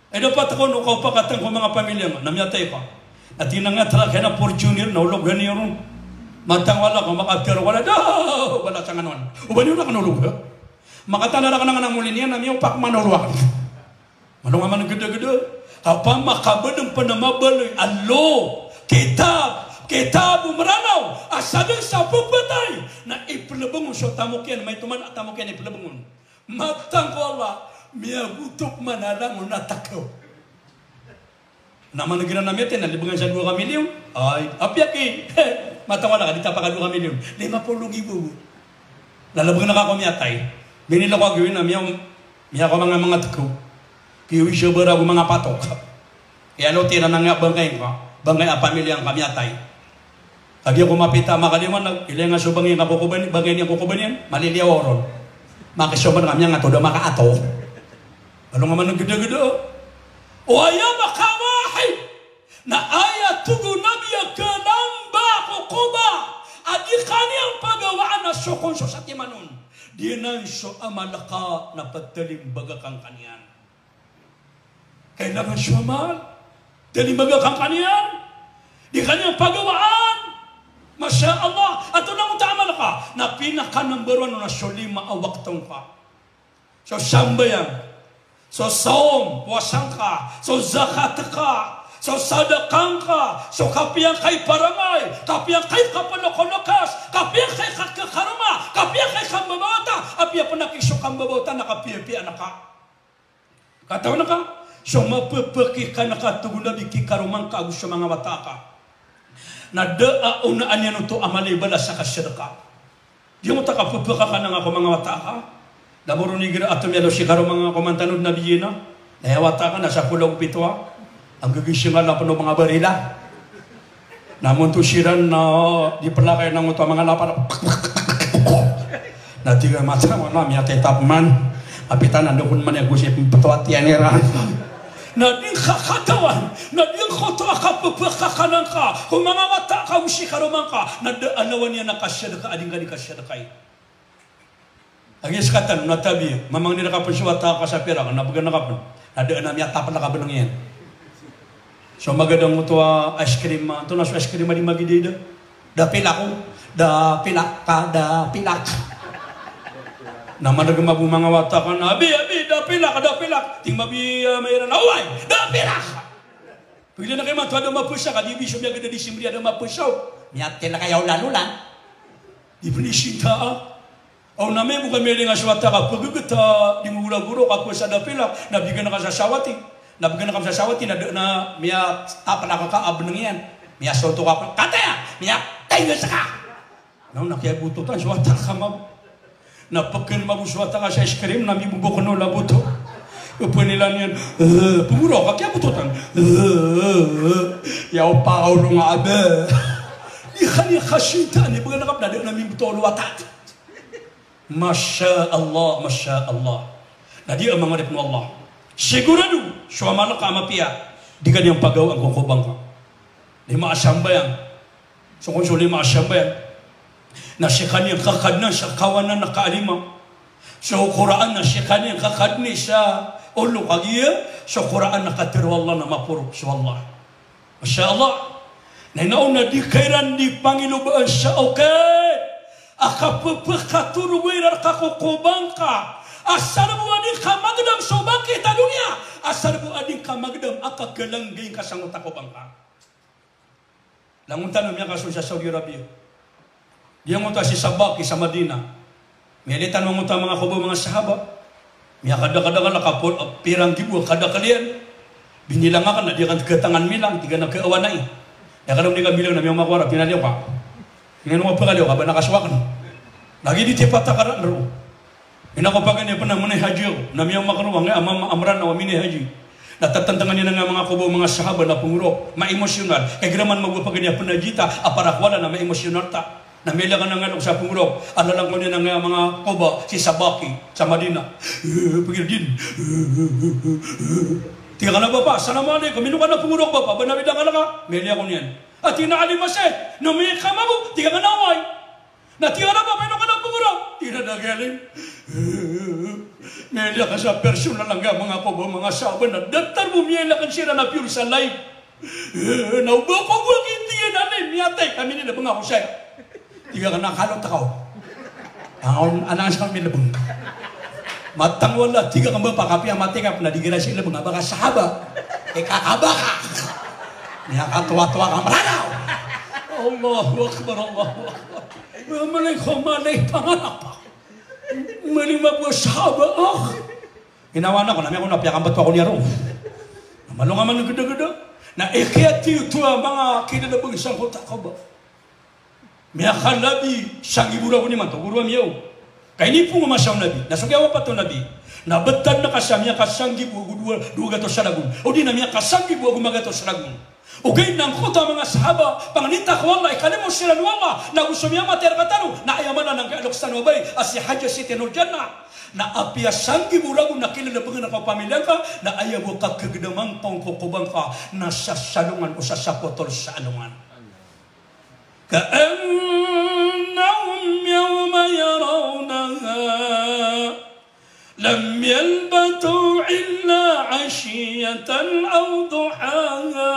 Ay dapat ko no kaopakatan ko manga pamilya ngka, na miyatay ka. Na tig iyan a trak iyan a Fortuner, na ologan iyo ron. Matang ko Allah, ka makapiyaro ka na, da, wala sangan on. O ba niyo rakn ologa? Makatana rakn angkanan a moli niyan, na miyaopak man ologa. Malo nga man gdagda. Ka opama ka badn pn a mabaloy a law, kitab, kitab o Mranaw a sadn sa pphatay, na iplbng on so tamok iyan, maito man a tamok iyan iplbng on. Matang ko Allah, miyagotop man a langon a takaw. Na man igira na miyatay na libngan sa dowa ka milyon. Ay, apiya ki. Matang ko Allah, ka di tapaka dowa ka milyon. Lima polo nggibo. Na libngan ka ko miyatay. Miniloko a gawii na miya, miyakowa manga, manga takaw. Kiyawisabar ago manga patok. Iyalotiran angkaya bangkay ngka, bangkay a pamilya ngka miyatay. Kagiya ko mapita a makaliwanag, ilay nga so bangay nga kokoban, bangay niyan kokoban iyan, maliliyawaw ron. Makisoman ka miyangato da makaato. Alo nga man gdagda. O aya makawahid. Na aya togo Nabi a kalamba ko koba a di ka niyan pagawaan a sokon so satiman on. Di nan so amal ka na ptalimbag ka ngka niyan. Kailangan so amal. Talimbag ka ngka niyan. Di ka niyan pagawaan. Masha Allah. Antonaa oto a amal ka? Na pinakanumber one na so lima a wakto ngka. So sambayang. So sawm, powasa ngka. So zakat ka. So sadaka ngka. So kapiya ngka i parangay. Kapiya ngka i kaplokolokes. Kapiya ngka i ka-, kakaroma. Kapiya ngka i kambabawata. Apiya pn aki so kambabawata na kapiyapiya ngka. Katawan ka, so mapapakay ka na katogo Nabi ki karoma ngka ago so manga wata ka. Na da a onaan iyan oto a mala i balas a kasadaka. Di ngka oto kapapakay ka na nga ko manga wata ka. Da moro nigira ato miyalo si karoma nga ko mantanod na biyina. Na aya wata ka na sapolo ago pito a. Ang gigising a lapn o manga barila. Na monto siran na di plakay na ngoto a manga lapad. Na tig a masa, wala, miyatay tapman. Apitan a dokon man iyan ko sii ptoat iyan iran. Na di ngka katawan, na di ngka oto a kapepekakanan ka ko manga wata ka o sii karoma ngka, na da a lawan iyan a kasadka a di ngka di kasadkai. Agi skatan na tabi, mamangni rka pen so wata ka sa pirak, na began rka pen, na da a miyataplak a beneng iyan. So magadang oto a ice cream, antonaa so ice cream a di magidida? Da pilak o, da pilak ka, da pilak. Na maneg mabo manga wata ka na, "Abi, abi, da pilak, da pilak." Tig mabo i ama iran, "Oway, da pilak." Pagilay na kay mato a da mapesa ka, di bi so miyageda di simri a da mapesa o. Miyatel ka iya olan-olan. Di pen isinta a. Aw na miyabo ka miyalinga so wata ka, pegegeta di ngogoragoro ka ko sa da pilak, na bigan ka sa sawati. Na bigan ka sa sawati, na da a miyataplak ka a beneng iyan. Miyasoto ka, kataya, miyatay ka seka. Na ona kiyabototan so wata ka mabo. Na peken mabo so wata ka sa ice cream, na mibobo keno laboto. Penilan iyan, eh, pemoro ka kiyabototan. Eh, ya opa, olong abe. Di kaniyan kasinta, ni began ka pen na da a miboto o wata. Masha Allah, masha Allah. Na di a manga oripn o Allah. Sigurado, so amal ka a mapiya, di ka niyan pagawaan ko kobang ka. Lima a sambayang. So kon so lima a sambayang. Na sekaniyan kakadnan sa kawanan a kaalima. So Qur'an na sekaniyan kakadni sa olo kagiya. So Qur'an na katero o Allah na maporo so Allah. Masha Allah. Na ino na di ka iran di pangilobaan sa okit a kapepekatoroga iran rka ko kobang ka. Asar bo a di ngka magedam so bangkit a doniya. Asar bo a di ngka magedam a kagalanggay ngka sangkoto a kobang ka. Langon tano miyakasold sa Saudi Arabia. Di angkoto a si Sabaki sa Madina. Miyailay tano angkoto a manga koba o manga sahaba. Miyakadakadakal a kaporo, pira nggibo a kadakel iyan. Binilang akn na di akn tgatangan milang, tig akn a kawanai. Aya ka na di ka milang na miyamakoara, pinaliyo ka. Ino nga pagaliyo ka, ba na kasowa akn. Lagid i tipat a karan roo. Ino ko paganay a pn a mini haji ako, na miyaoma kano angkaya a mama a Mranaw a mini haji. Na tatantangan iyan angkaya a manga koba o manga sahaba na pngorok, ma-emosyonal. Kay igira man mambo paganay a pn a jita a para ko Allah na ma-emosyonal ta. Na miyailay akn angkaya sa pngorok a lalangkaw niyan angkaya a manga koba si Sabaki sa Madina. Pagir din. Tig akn a, "Bapa, assalamu alaikum. Ino ka na pngorok, Bapa? Ba na midangal ka?" Miyailay ako niyan. A tig iyan a, "Ali Masih, na miyaka mambo?" Tig akn a, "Oway." Na tig iyan a, "Bapa, ino ka na pngorok?" Tig iyan a, "Dakel." Miyailay akn sa personal angkaya a manga koba o manga sahaba na datar bo miyailay akn siran a piyor sa live. Na o ba ko bo a kintiyan a live, miyatay kami ni lebeng ako saya. Tig akn a, "Kalot ako." Angon, anangan sa kami lebeng. Matang wala, tig akn, "Bapa, kapiya matay ka pn a di ka iran si lebeng a ba ka sahaba. Ika ka ba ka." Miyakatowatowa ka Mranaw. Allahu Akbar, Allahu Akbar. Ba malay ko malay pangarap ako. Mali mabo a sahaba ako. Inawana ko na miyakono a piyakambatowa ko niyan roo. Na malo nga man gedageda. Na ikiyatiyoto a manga kilelebeng sangkoto a koba. Miyakalabi sanggibo ragon imanto, goro ami o. Ka inipong o masa o Nabi. Na so kiyawapat o Nabi. Na btad na ka sa miyakasanggibo ago dowa, dowa gatos a ragon. Odi na miyakasanggibo ago magatos a ragon. Ogaid na angkoto a manga sahaba, pangnita ko Allah, ikalimo siran o Allah, na go so miyamatay rkatano, na aya mala na angkaya a loks tano a babay, a si Hajjah Siti Nurjannah. Na apiya sanggibo ragon na kilelebengen ka o pamilya ngka, na aya bo a kakegedama ngka on ko koba ngka, na sasalongan o sasapotol sa alongan. Ka'annahum yawma yarawnaha lam yalbathu illa ashiyatan aw duhaha.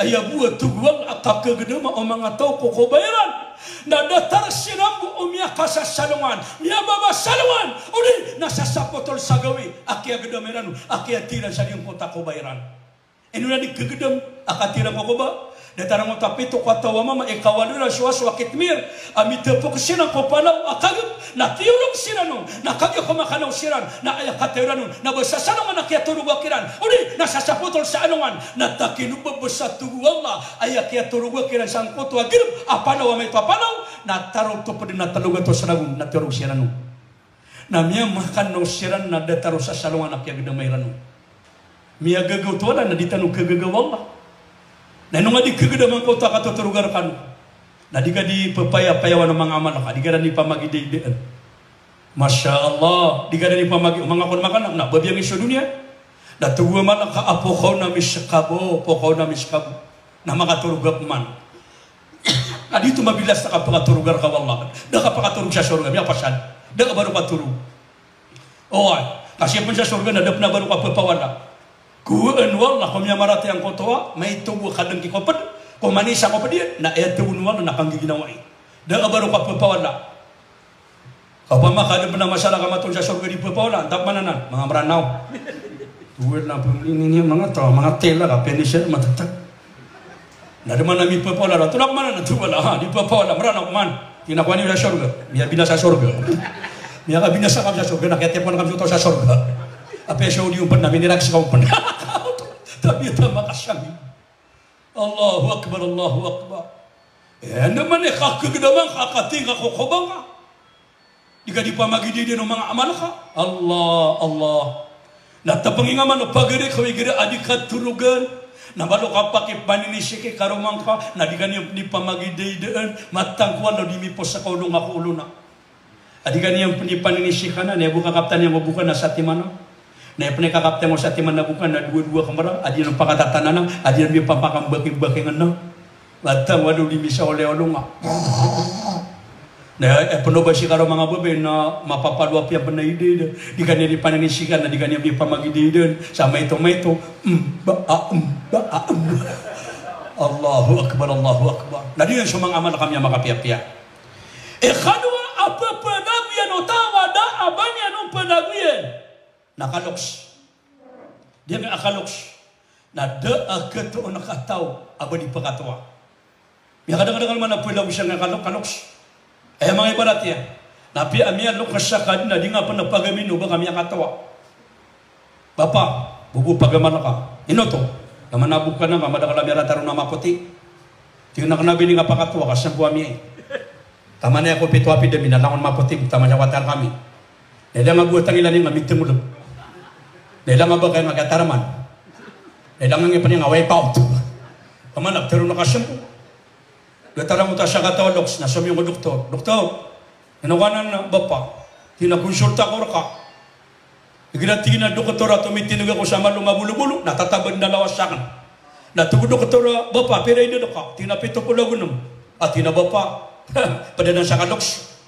Aya bo a togo a kakegedama o manga taw ko koba iran. Na datar siran bo o miyakasasalongan, miyababa salongan, odi na sasapotol sa gawii a kiyagedama iran on, a kiyatira sa giyangkoto a koba iran. Ino na di kegedam a katira ko koba, datar angkoto a pito ko a taw a mama, ikawalo iran so aso a kitmir, a mitepok siran ko palaw a kagep, na tiyorog siran on, na kagiya ko makanaw siran, na aya kataw iran on, na ba sasalongan a kiyatoroga kiran, odi na sasapotol sa alongan, na takino ba ba sa togo o Allah, aya kiyatoroga kiran sangkoto a girep a palaw a maito a palaw, na taro toped na telo gatos ragon, na tiyorog siran on. Na miyamakan o siran na datar o sasalongan a kiyagedama iran on. Miyagaga oto a Allah na di tano kagaga o Allah. Na ino nga di kagedama angkoto a katotoroga rekano. Na di ka di pepayapayawan o manga amal ka, di ka di pamagidaidaan. Masha Allah, di ka dn ipamagi, manga kon makanak, na babiyang i so doniya. Na togo a Malaka a pokaw na miskabo, pokaw na miskabo. Na makatorog ka pman. Na di oto mabilas na kapakatorog a rka o Allah. Da ka pakatorog sa sorga, miyapasad. Da ka ba roo katorog. Oway, kasi pn sa sorga na da pn a ba roo kapapawala. Kowaan o Allah ko miyamaratiyaya angkoto a maito bo ka dn ki ko pd, ko manisa ko pd iyan, na aya togo o Allah na kanggiginawai. Da ka ba roo kapapawala. Opama ka adn pn a masalah ka matoon sa sorga di pphawala, antaa pman anan? Manga Mranaw. Towa na pn ini, ini manga taw, manga tela ka, penisir, matatag. Na di man a mipphawala, antaa pman anan, towa na, ha, di pphawala, Mranaw pman. Tig iyan a kowa niyo sa sorga. Miyabinasa sa sorga. Miyakabinasa ka sa sorga, na kiyatiyapan ka so taw sa sorga. Apiya so di on pn na miniraks ka on pn. Tabiya ta makasami. Allahu Akbar, Allahu Akbar. Eh, anda man i kakagdaman ka, kating ka ko kobang ka. Di ka di pamagidayda o manga amal ka. Allah, Allah. Na tapngi nga man o pagari ka o igira a di ka torogan. Na malo ka pakipaninisi ki karoma ngka. Na di ka niyan di pamagidaydaan. Matang ko Allah di mipos ka olo nga ko olo na. A di ka niyan pn di paninisi ka na, na aya bo kakaptan iyan ko boka na satiman. Na aya pn i kakaptan ko satiman na boka na dowa-dowa ka mara, a di niyan pakatatanan, a di niyan di papakambakingbakingn na. Matang walo di misa olo-olo nga. Na aya pn o ba si karoma nga babay na mapapaloap iyan pn a idayda. Di ka niyan di paninisi ka na, di ka niyan di pamagidaydaan. Sa maito-maito. Mm, ba, a, mm, ba, a, mm. Allahu Akbar, Allahu Akbar. Na di niyan so manga amal ka miyamakapiyapiya. Ikadowa a pphanagoyan o taw a da a ba niyan on phanagoyan na kaloks. Di niyan a kaloks. Na da a katoon ka taw a ba di pkatowa. Miyakadakadakl man a pphanagoyan sa nga kalok-, kaloks. Aya manga ibarat iyan. Na apiya a miyaloks ka dn na di nga pn a pagamin o ba ka miyakatowa. Bapa, bobo pagamal ka. Ino oto? Na manabok ka na nga madakl a miyarata ron a mapoti. Tig iyan a kna ba ini nga pakatowa ka sambo ami. Taman aya ko pito a pida mi na langon mapoti, taman aya watar kami. Na ilay nga bo a tangila niyan nga mitngolog. Na ilay nga ba kaya nga kiyataraman. Na ilay nga ngipn iyan nga wipe out. Taman a ptharoon ka sambo. Datar angkoto a sakataw a loks na somiyong ko doktor. Doktor, ino ka nan, Bapa? Tig iyan a konsulta ako rka. Igira tig iyan a doktor a tomitindg ako sa malo mabolobolo, na tatabad na lawas akn. Na tig o doktor a, Bapa, pira i dad ka? Tig iyan a pito polo ago nem. A tig iyan a, Bapa, pd anan sa kaloks.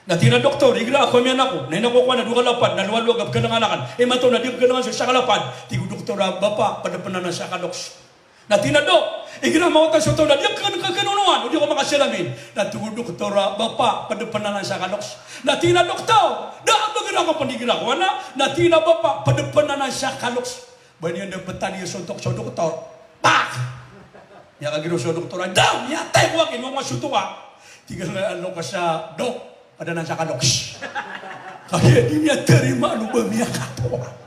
Na tig iyan a doktor, igira ako a miyanak ko, na ino ko kowan a dowa ka lapad, na lowaluwag a pkhalangan akn. Imanto na di pkhalangan so isa ka lapad. Tig o doktor a, Bapa, pd pn anan sa kaloks. Na tig iyan a, Dok, igira mawatan so taw na di akn kakanonoan, o di ako makasalamin. Na tig o doktor a, Bapa, pd pn anan sa kaloks. Na tig iyan a, Doktor, da a ba gira ko pn di gira kowan a, na tig iyan a, Bapa, pd pn anan sa kaloks. Ba niyan da ptaliyo so tok so doktor. Pak! Miyakagiraw so doktor a, Daw, miyatay ko aki, no, nga so tok a. Tig iyan a loks a, Dok, pd anan sa kaloks. Kagiya di miyatarimaan o ba miyakatowa.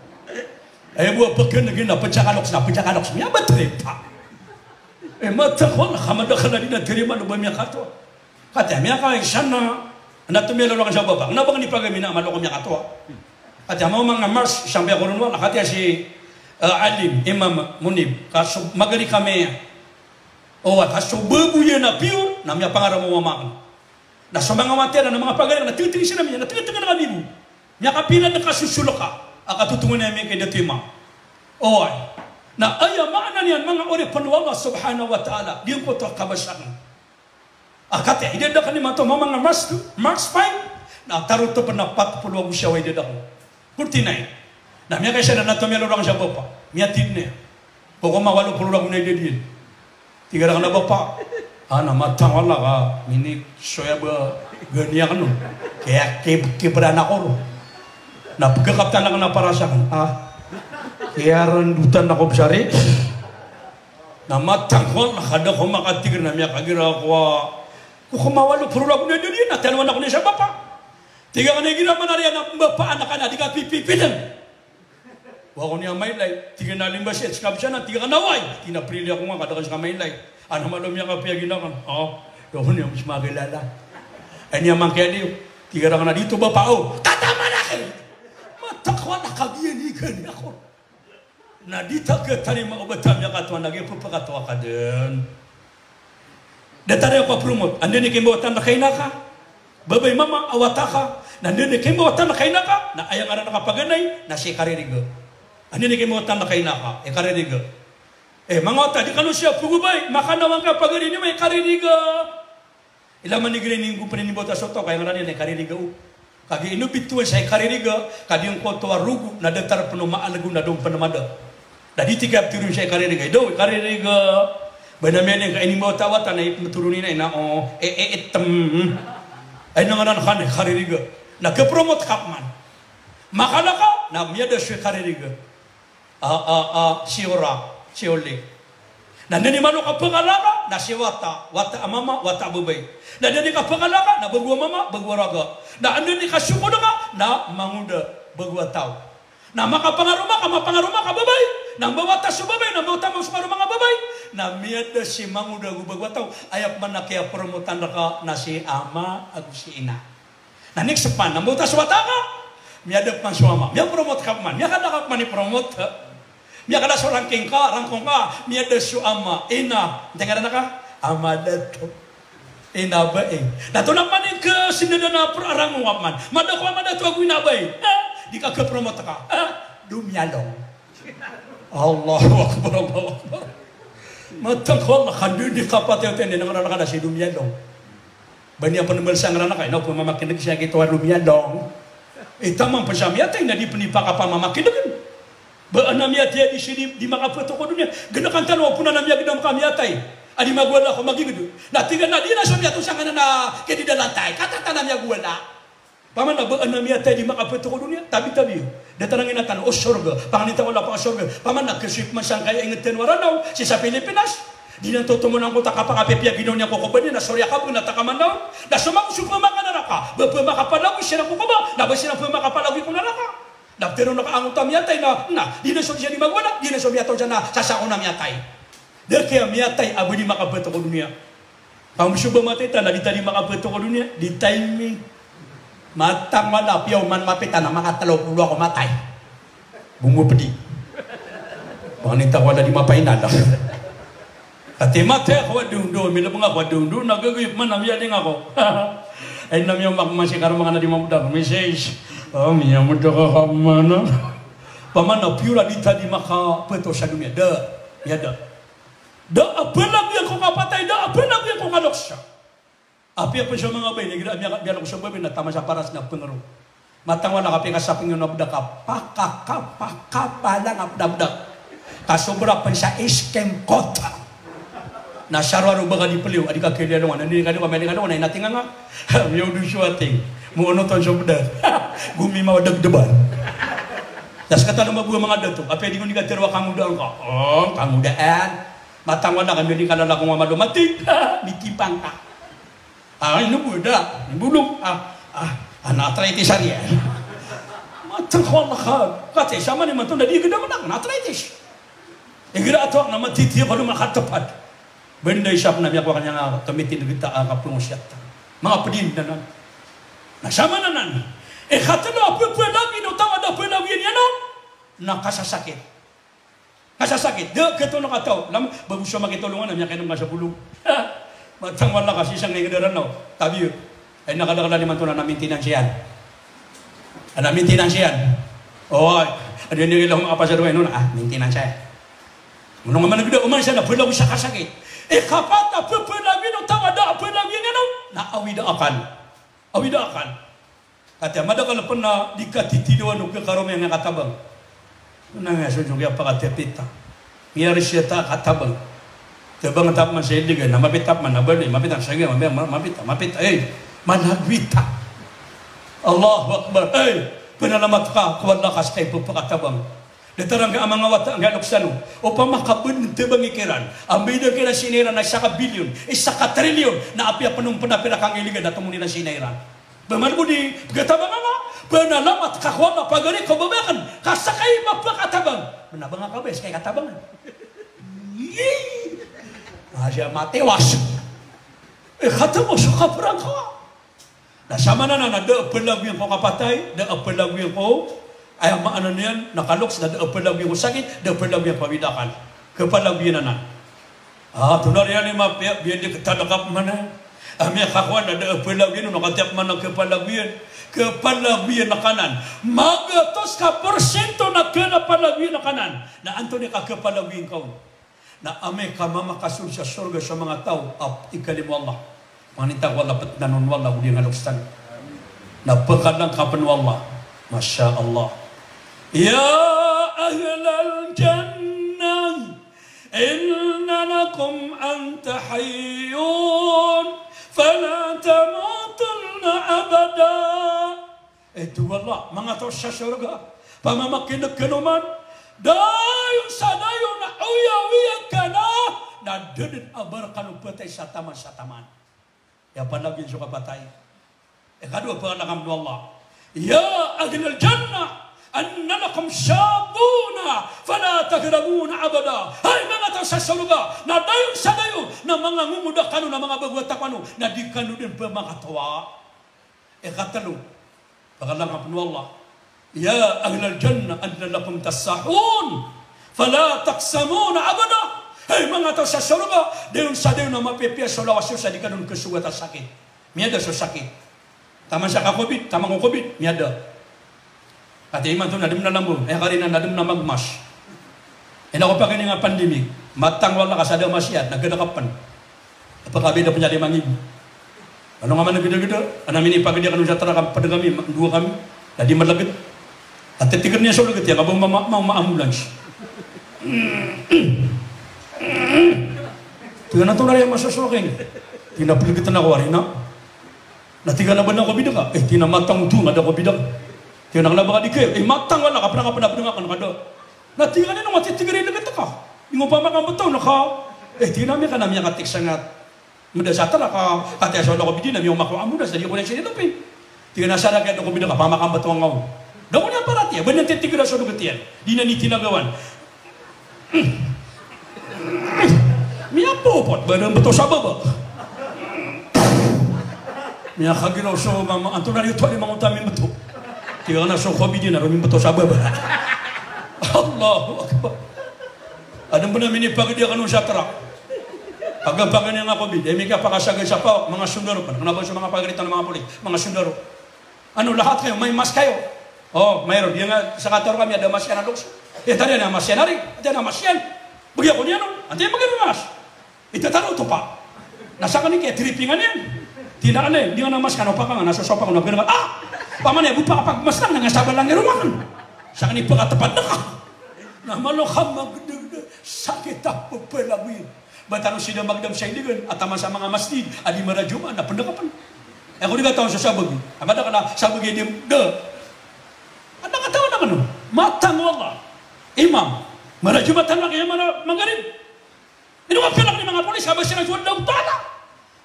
Aya bo a pkhan'g iyan na pd sa kaloks, na pd sa kaloks. Miyabtad i pa. Eh, matag ko na, ka madakl a di na tarimaan o ba miyakatowa. Katii a miyakaisa na, na tomiyalolong sa bapa. Kna ba ngka di pagamin a malo ko miyakatowa. Katii a manga Mars, sambi ako ron wala. Katii a si, eh, Alim, Imam Munib. Ka so, magari kami. O, ka so babo iyan a piyor, na miyapangarama o ama akn. Na so manga wati anan a manga pagari na tig, tig iyan a miya, na tig, tig iyan a kanibo. Miyakapira na kasosolok a, a katotongan iyan miyakaidatima. Oway. Na aya maana niyan manga oripn o Allah subhanahu wa ta'ala, giyangkoto a kabasa akn. A katii a idad akn imanto manga Mars, Mars five, na tarotop na pat polo ago siyaw a idad akn. Forty-nine. Na miyakaisa na, na tomiyalolong sa bapa. Miyatindg iyan. Poko ma walo polo ragon a idad iyan. Tig iyan rakn a bapa. A na matang ko Allah ka minisoya ba gani akn on. Kaya kib-, kibran ako ron. Na pkhakaptan akn a paras akn. A. Kiyarandotan ako bsari. Na matang ko Allah ka da ko makatigr na miyakagira ako a. Poko ma walo polo ragon a idad iyan. Na tiyalowan ako niyan sa bapa. Tig akn a igira man a riyan a mbapaan ka na di ka pipipidn. Wa ko niyan mailay, tig iyan a limbas iyan, ska bs anan, tig akn a oway, tig iyan a prili ako nga, ka da ka ska mailay. Ana malo miyakapiya gina akn, o, da ko niyan bs makilala. Ay niyan mangkiyaliyo, tig iyan rakn a di oto bapa, o, kataman aki! Matag ko Allah ka giya niyan gani ako. Na di ta katarima o ba ta miyakatowa, na giya pphakatowa ka dn. Datar iyan ko a promote, anda niyan kimbawatan rka i ina ka? Babay mama a wata ka, na anda i kaimbawatan ka ina ka, na aya ngaran ka paganay na si kaririga. Anda i kaimbawatan ka ina ka, i kaririga. Eh, manga wata, di kano siya pagobay, makanawan ka pagari niyo, i kaririga. Ila man igira ini nggo pn inimbawata so taw, ka aya ngaran iyan i kaririga o. Kagiya inobit on sa i kaririga, ka di ngkoto a rogo, na datar pn o maalgo na doon pn mada. Da di tig a ptharoon sa i kaririga, idaw i kaririga. Ba na miyaling ka inimbawata a wata na ipmtharoon iyan na o, e, e, item. Ay na ngaran ka na i kaririga. Na kapromote ka pman. Makala ka, na miyada so i kaririga. A, a, a, si Ora, si Oli. Na anda i malo ka pkala ka, na si wata, wata a mama, wata a babay. Na anda i kapkala ka, na bago a mama, bago a raga. Na anda i kasokod ka, na mangoda, bago a taw. Na makapangaroma ka, mapangaroma ka babay, na mbawata so babay, na mbawata so pangaroma ka babay, na miyada si mangoda ago bago a taw, aya pman a kiyapromotan rka na si ama ago si ina. Na next pman, na mbawata so wata ka, miyada pman so ama, miyapromote ka pman, miyakada ka pman i promote. Miyakada so ranking ka, rangkong ka, miyada so ama, ina, ntengara na ka, ama dato. Ina bai. Na to na pman i kasindada na pro-, a rangkong ka pman. Mada ko ama dato ago ina bai. Eh, di ka kapromote ka. Eh, Domiyalong. Allahu Akbar, Allahu Akbar. Matang ko Allah, ka anda i kapatay oto, anda i ngaran ka na si Domiyalong. Ba niyan pn mbalasan ngaran ka, ino pn mamakineg siya kito a Domiyalong. Eh, taman pn sa miyatay na di pn ipakapamamakineg. Ba ana miyatay a di sii di, di makapeto ko doniya. Gana kan tano a pn ana miyagdam ka miyatay a di magowala ko magigd. Na tig iyan a di na so miyatosa nganan a kiyadidalan tay. Katatan a miyagowala. Paman a ba ana miyatay a di makapeto ko doniya. Tabi-tabi. Datar a ngina tano o sorga. Panganita ko la pa o sorga. Paman a kasip man sangkaya inget tano a Ranaw. Sii sa Pilipinas. Di na totomo na angkoto a kapakapipiya ginawa niyan ko kobor iyan na sorry a kabg na takamanaw. Na so mako so pmakana raka. Ba pmakapalagoy siran ko kobor. Na ba siran pmakapalagoy ko naraka. Na ptharoon ka angkoto a miyatay na, na, di na so siya di magowala, di na so miyatay siya na, sasako na miyatay. Da kiya miyatay a ba di makapeto ko doniya. Ka so ba matay ta na di ta di makapeto ko doniya, di timing. Matang wala, piya oman mapita na makatlo polo ako matay. Bongopdi. Panganita ko wala di mapainal. Ati matay ako a dondo, milabang ako a dondo, na gagawii pman a miyaling ako. Ay na miyaoma ko man si karoma ka na di mamodak, misis. O, miyamodak ako pman a. Paman a piyor a di ta di makapeto sa doniya, da, miyada. Da a palagoyan ko kapatay, da a palagoyan ko kaloks. Apiya pn so manga babay, na igira a miya-, miyaloks so babay na taman sa paras na pngro. Matang wala ka, apiya ka sapngi on a bdak ka, pakaka, pakapala nga pn a bdak. Kasobra pn sa iskem kota. Na saroaro ba ka di pliyo, a di ka kiyaliyalongan, na di ka di ka miyaliyalongan, na inatinga nga. Miyaodo so ating. Moonoton so bdak. Gomimaw a dagdban. Na skatan o mabuwa manga dato. Apiya di ko di ka tharoa kangodaan ka. O, kangodaan. Matang wala ka, miyaling ka lalakong a malo mati. Mitipang ka. A, ino bo da, ino bo da, a, a, a, na arthritis ari. Matang ko Allah ka, kati sa mani mato na di gda manak, na arthritis. Igira ato na matiti ko loma katapad. Benda isap na miyakowa kanya nga kamitin gita a kapungosiyat. Manga pedin danan. Na sa mana nan. E katelo a pepelawi no taw a da pelawi niyan on. Na kasasakit. Kasasakit, da ketono kataw, lam, bago so makitolongan a miyakainom ka sa bolong. Matang wala ka sii sa ngingd a Ranaw, tabi. Ay, na kadaklan imanto na, na maintenance iyan. Ana maintenance iyan. O, adi, adi, adi, adi, makapasad ko ino na, a, maintenance iyan. Monong a managda, oman siya na pelawi sa kasakit. Ikapat a pepelawi no taw a da a pelawi niyan on, na awida akal. Awida akal. Kati a madakl pn a di katitidowan o kakaroma iyan a katabang. Na miyasojo kiya pakatipita. Miyari siya ta katabang. Tabang ta pman sa iligan, na mapita pman, na bali, mapita sa giya, mapita, mapita, mapita, eh, managwita. Allahu Akbar. Eh, panalamat ka ko Allah ka ska i pphakatabang. Datar angkai a manga wata angkai a loks tano. Opama ka bn tabang ikiran. Ambi da kiran sii na iran na isa ka bilyon, isa ka trilyon. Na apiya pn on pn a pira ka ngiligan na tomon iran sii na iran. Ba man bo di pkhatabangan ka, panalamat ka ko Allah pagari ko ba ba akn ka ska i mapakatabang. Bnabang ka ba ska i katabangan. Iyii. Masiya matiwas. E, kataw so kaprang ka. Na samana na, na da a palagoyan ko kapatay, da a palagoyan ko, aya maana niyan, na kaloks, na da a palagoyan ko sakit, da a palagoyan ko awida akal. Kapalagoyan anan. A, tonaa riyan i mapiya, biyandikta da ka pman a. Amay ka kowan na da a palagoyan on, na katii a pman a kapalagoyan, kapalagoyan a kanan. Magatos ka porsyento na kapalagoyan a kanan. Na antonaa i kakapalagoyan ka on? Na amay ka mamakasold sa sorga so manga taw a ikalimo o Allah. Pangninta ko Allah, petnan on o Allah, odi a ngaloks tano. Na pekalangkapn o Allah. Masha Allah. Ya ahlal jannah, inna lakum an tahyun, fala tamutunna abada. Eh, tig o Allah, manga taw sa sorga, pamamakineg kano man, dayon sa dayon na oyagoyag kano, na da dn a ba rkano patay sa taman sa taman. Aya palagoyan so kapatay. Ikadowa, pekalangkapn o Allah. Ya ahlal jannah, inna lakum shababun, fala tahrumuna abada. Hay manga taw sa sorga, na dayon sa dayon na manga ngongoda kano, na manga bago a taw kano, na di kano dn pemakatawa. Ikatlo, pekalangkapn o Allah. Ya ahlal jannah, inna lakum tassahun, fala taqsamuna abada. Hay manga taw sa sorga, dayon sa dayon na mapipiya so lawas iyo sa di kano dn kasogat a sakit. Miyada so sakit. Taman sa ka-covid, taman ko covid, miyada. Katii imanto na da dn a lambo, aya karina na da dn a magmask. Ino ko pakaining a pandemic, matang o Allah ka sa da a mask iyan, na gdakapn. Pkabida pn sa lima nggibo. Ano nga man a gdagda, ana minipagdi akn sa trak a pd kami, ma-, dowa kami, na di malgd. Ati tigr iyan so lgd iyan, ka ba ma-, ma-, ma-, ambulance. Tig iyan a antonaa i masosowa akn. Tig iyan a plgtn ako ari na. Na tig iyan a ba na covid ka? Eh, tig iyan a matang oto nga da covid ka. Tig iyan a kna ba ka di kaya? Eh, matang wala ka, pn ka pn a pd nga akn ka da. Na tig iyan a ino nga titigr i lgd ka? Di nga opama ka mbtaw na ka. Eh, tig iyan a miyaka na miyakatik sangat. Mda sa trak a, katii a so da ko bidi na miyaoma ko ambulance, na di ko na siya doping. Tig iyan a sarak iyan da ko bidi ka, pamakampet o angkaw. Da ko niyan paratiyaya, ba niyan titigra so dogt iyan. Di niyan itinagawan. Miyapopot, ba da mbto sa baba. Miyakagiraw so mama, antonaa i oto a di mangota mimbto. Tig iyan a so covid iyan a roo mimbto sa baba. Allahu Akbar. Adn pn a minipagdi akn on sa trak. Pagapakn iyan a covid, aya mikapakasagad sa pawak, manga sondaro pn. Kna ba so manga pagari tano a manga polis, manga sondaro. Ano, lahat kayo, may mask kayo? O, mayroon. Di nga, sa kataro kami, a da mask iyan a lokes. Eh, tig iyan a mask iyan ari. Tig iyan a mask iyan. Bgi ako niyan on. Antaa i bgi a mask? Itataro oto pa. Na sakn i kaya tripingan iyan. Tig iyan a, di nga na mask ka na opama ka na sosopa ko na bgi nga. Ah! Opama niyan bo pakapag mask lang na nga sabala nga roo akn. Sakn i pakatpad na ka. Na malo ka magdagdag, sakit a pphalagoyan. Ba tano sii da magdam sa indigan a taman sa manga masjid a di marajuma na pndakapn. Aya ko di katawan so sabagi. Aya madakl a sabagi di da. Adn a katawan akn on. Matang o Allah. Imam. Marajuma tano a kiyamara magrib. Ino ka piyalak i manga polis, ka ba siran so Allahu Ta'ala.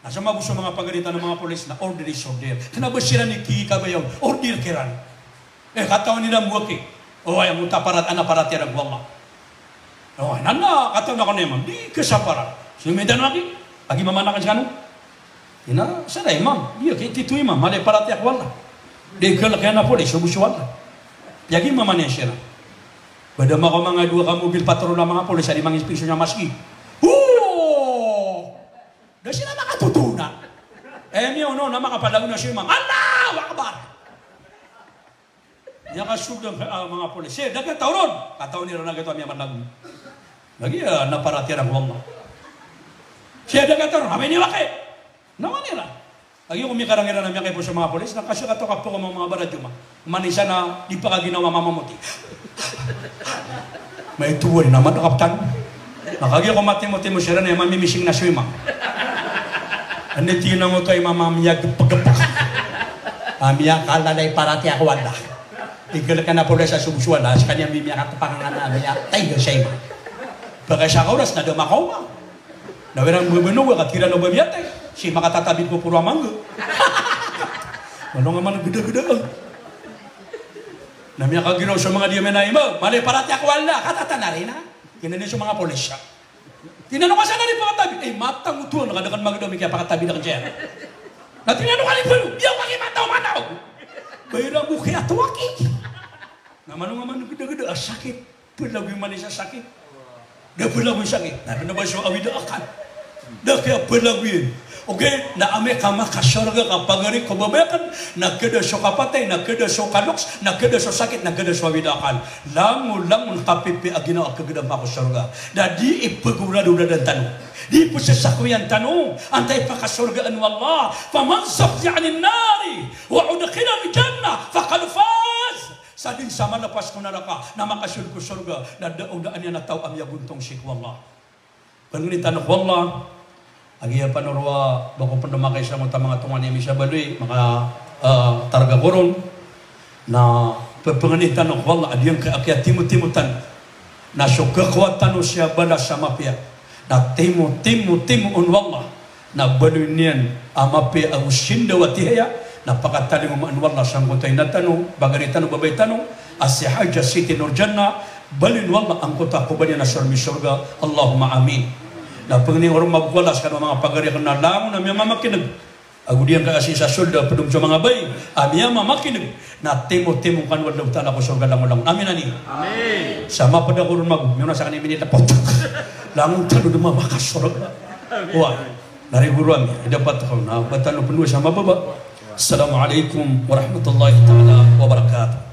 Na so mabo so manga pagari tano a manga polis na order is order. Kna ba siran i kikabaya on, order kiran. Eh, katawan iran bo aki. O, aya ngota parat-, ana paratiyaya ko Allah. O, nan na, katawan ako na imam. Di ka sa parat. So mintan aki, agi mama na kan skano. Ina, sa da imam. Di aki, tito imam. Mala i paratiyaya ko Allah. Di ka laki ana polis, so bo so Allah. Piyagi mama niyan siran. Ba da makaoma nga dowa ka mobil patrol a manga polis a di manginspeksyon sa masjid. Ho! Da siran makatotona. Eh, miyaona on a makapalagoy na so imam. Allahu Akbar! Miyakasold a, ah, manga polis. Sii da kataw ron. Katawan iran a giyoto a miyamalagoy. Lagid a, ah, na paratiyaya ko Allah. Sii da kataw ron. Amay niyo aki. Na wani ra. Lagid o mikarang iran a miyakaipoon so manga polis, na kaso kataw ka pkaoma o manga barajuma. Manisa na di pakaginawa mamamoti. Maito wari na madakaptan. Na kagiya ko matimotimo siran na mamimising na so imam. Anda tig iyan a ngoto a imam a miyagpgpg. A miyakalalay paratiyaya ko Allah. Igalkan a polis a so bo so Allah, skaniyan miyakatpang a miyatay sa imam. Pagkasa ka oras na da makaoma. Na wirang bebeno, ka tig iran o ba miyatay. Sii makatatabid ko poro a mangga. Malo nga man gdagda. Na miyakagiraw so manga di amay na imam. Mala i paratiyaya ko Allah, katatan ari na. Tig iyan so manga polis a. Tig iyan o ka sa na di pakatabi. Eh, matang oto, na ka da kn magdam i kiyapakatabi da kn siya. Na tig iyan o ka di palo, di ako aki matao-matao. Ba iran bo kiyatawaki. Na malo nga man gdagda a sakit. Palagoy man i sa sakit. Da palagoy sakit. Na pn ba so awid a akal. Da kiyapalagoyan. Ogaid na amay ka makasorga ka pagari ko babay akn, na khada so kapatay, na khada so kaloks, na khada so sakit, na khada so awid a akal. Langolangon kapipiya a ginawa a khagadam ka ko sorga. Na di ipagorado-radan tano. Di ipsasakoyan tano. Antaa i pakasorgaan o Allah. Faman zuhziha anin nari wa udkhilal jannah faqad faz. Sa dn sa malapas ko naraka, na makasold ko sorga, na da a daan iyan a taw a miyagontong sii ko Allah. Pangnin tano ko Allah, a giya pano roo a ba ko pn dn makaisa angkoto a manga tonganay ami sa baloy, maka, eh, targa ko ron. Na pphangnin tano ko Allah a giyangkai a kiyatimotimo tano na so khakowa tano sii a balas a mapiya na timo, timo, timoon o Allah. Na baloy niyan a mapiya ago sindaw a tihaya, na pakatalingoma o Allah sangkoto a ina tano, pagari tano, babay tano, a si Hajah Siti Nurjannah, baloy o Allah angkoto a kobor iyan a sormi sorga, Allahumma amin. Na pangnin ko ron mago ko Allah skano a manga pagari akn na langon a miyamamakin'g. Ago giyangkai a sii sa sold a pd on so manga babay a miyamamakin'g, na timo-timo kano o Allahu Ta'ala ko sorga langolangon. Amin, amin. Amin. Sa mapd ako ron mago, miyaona sa kani minilapot. Langon tano dn makasorga. Wa. Na ri goro ami, dapat ko na ba tano pndowa sa mababa. Assalamu alaikum warahmatullahi ta'ala wabarakatuh.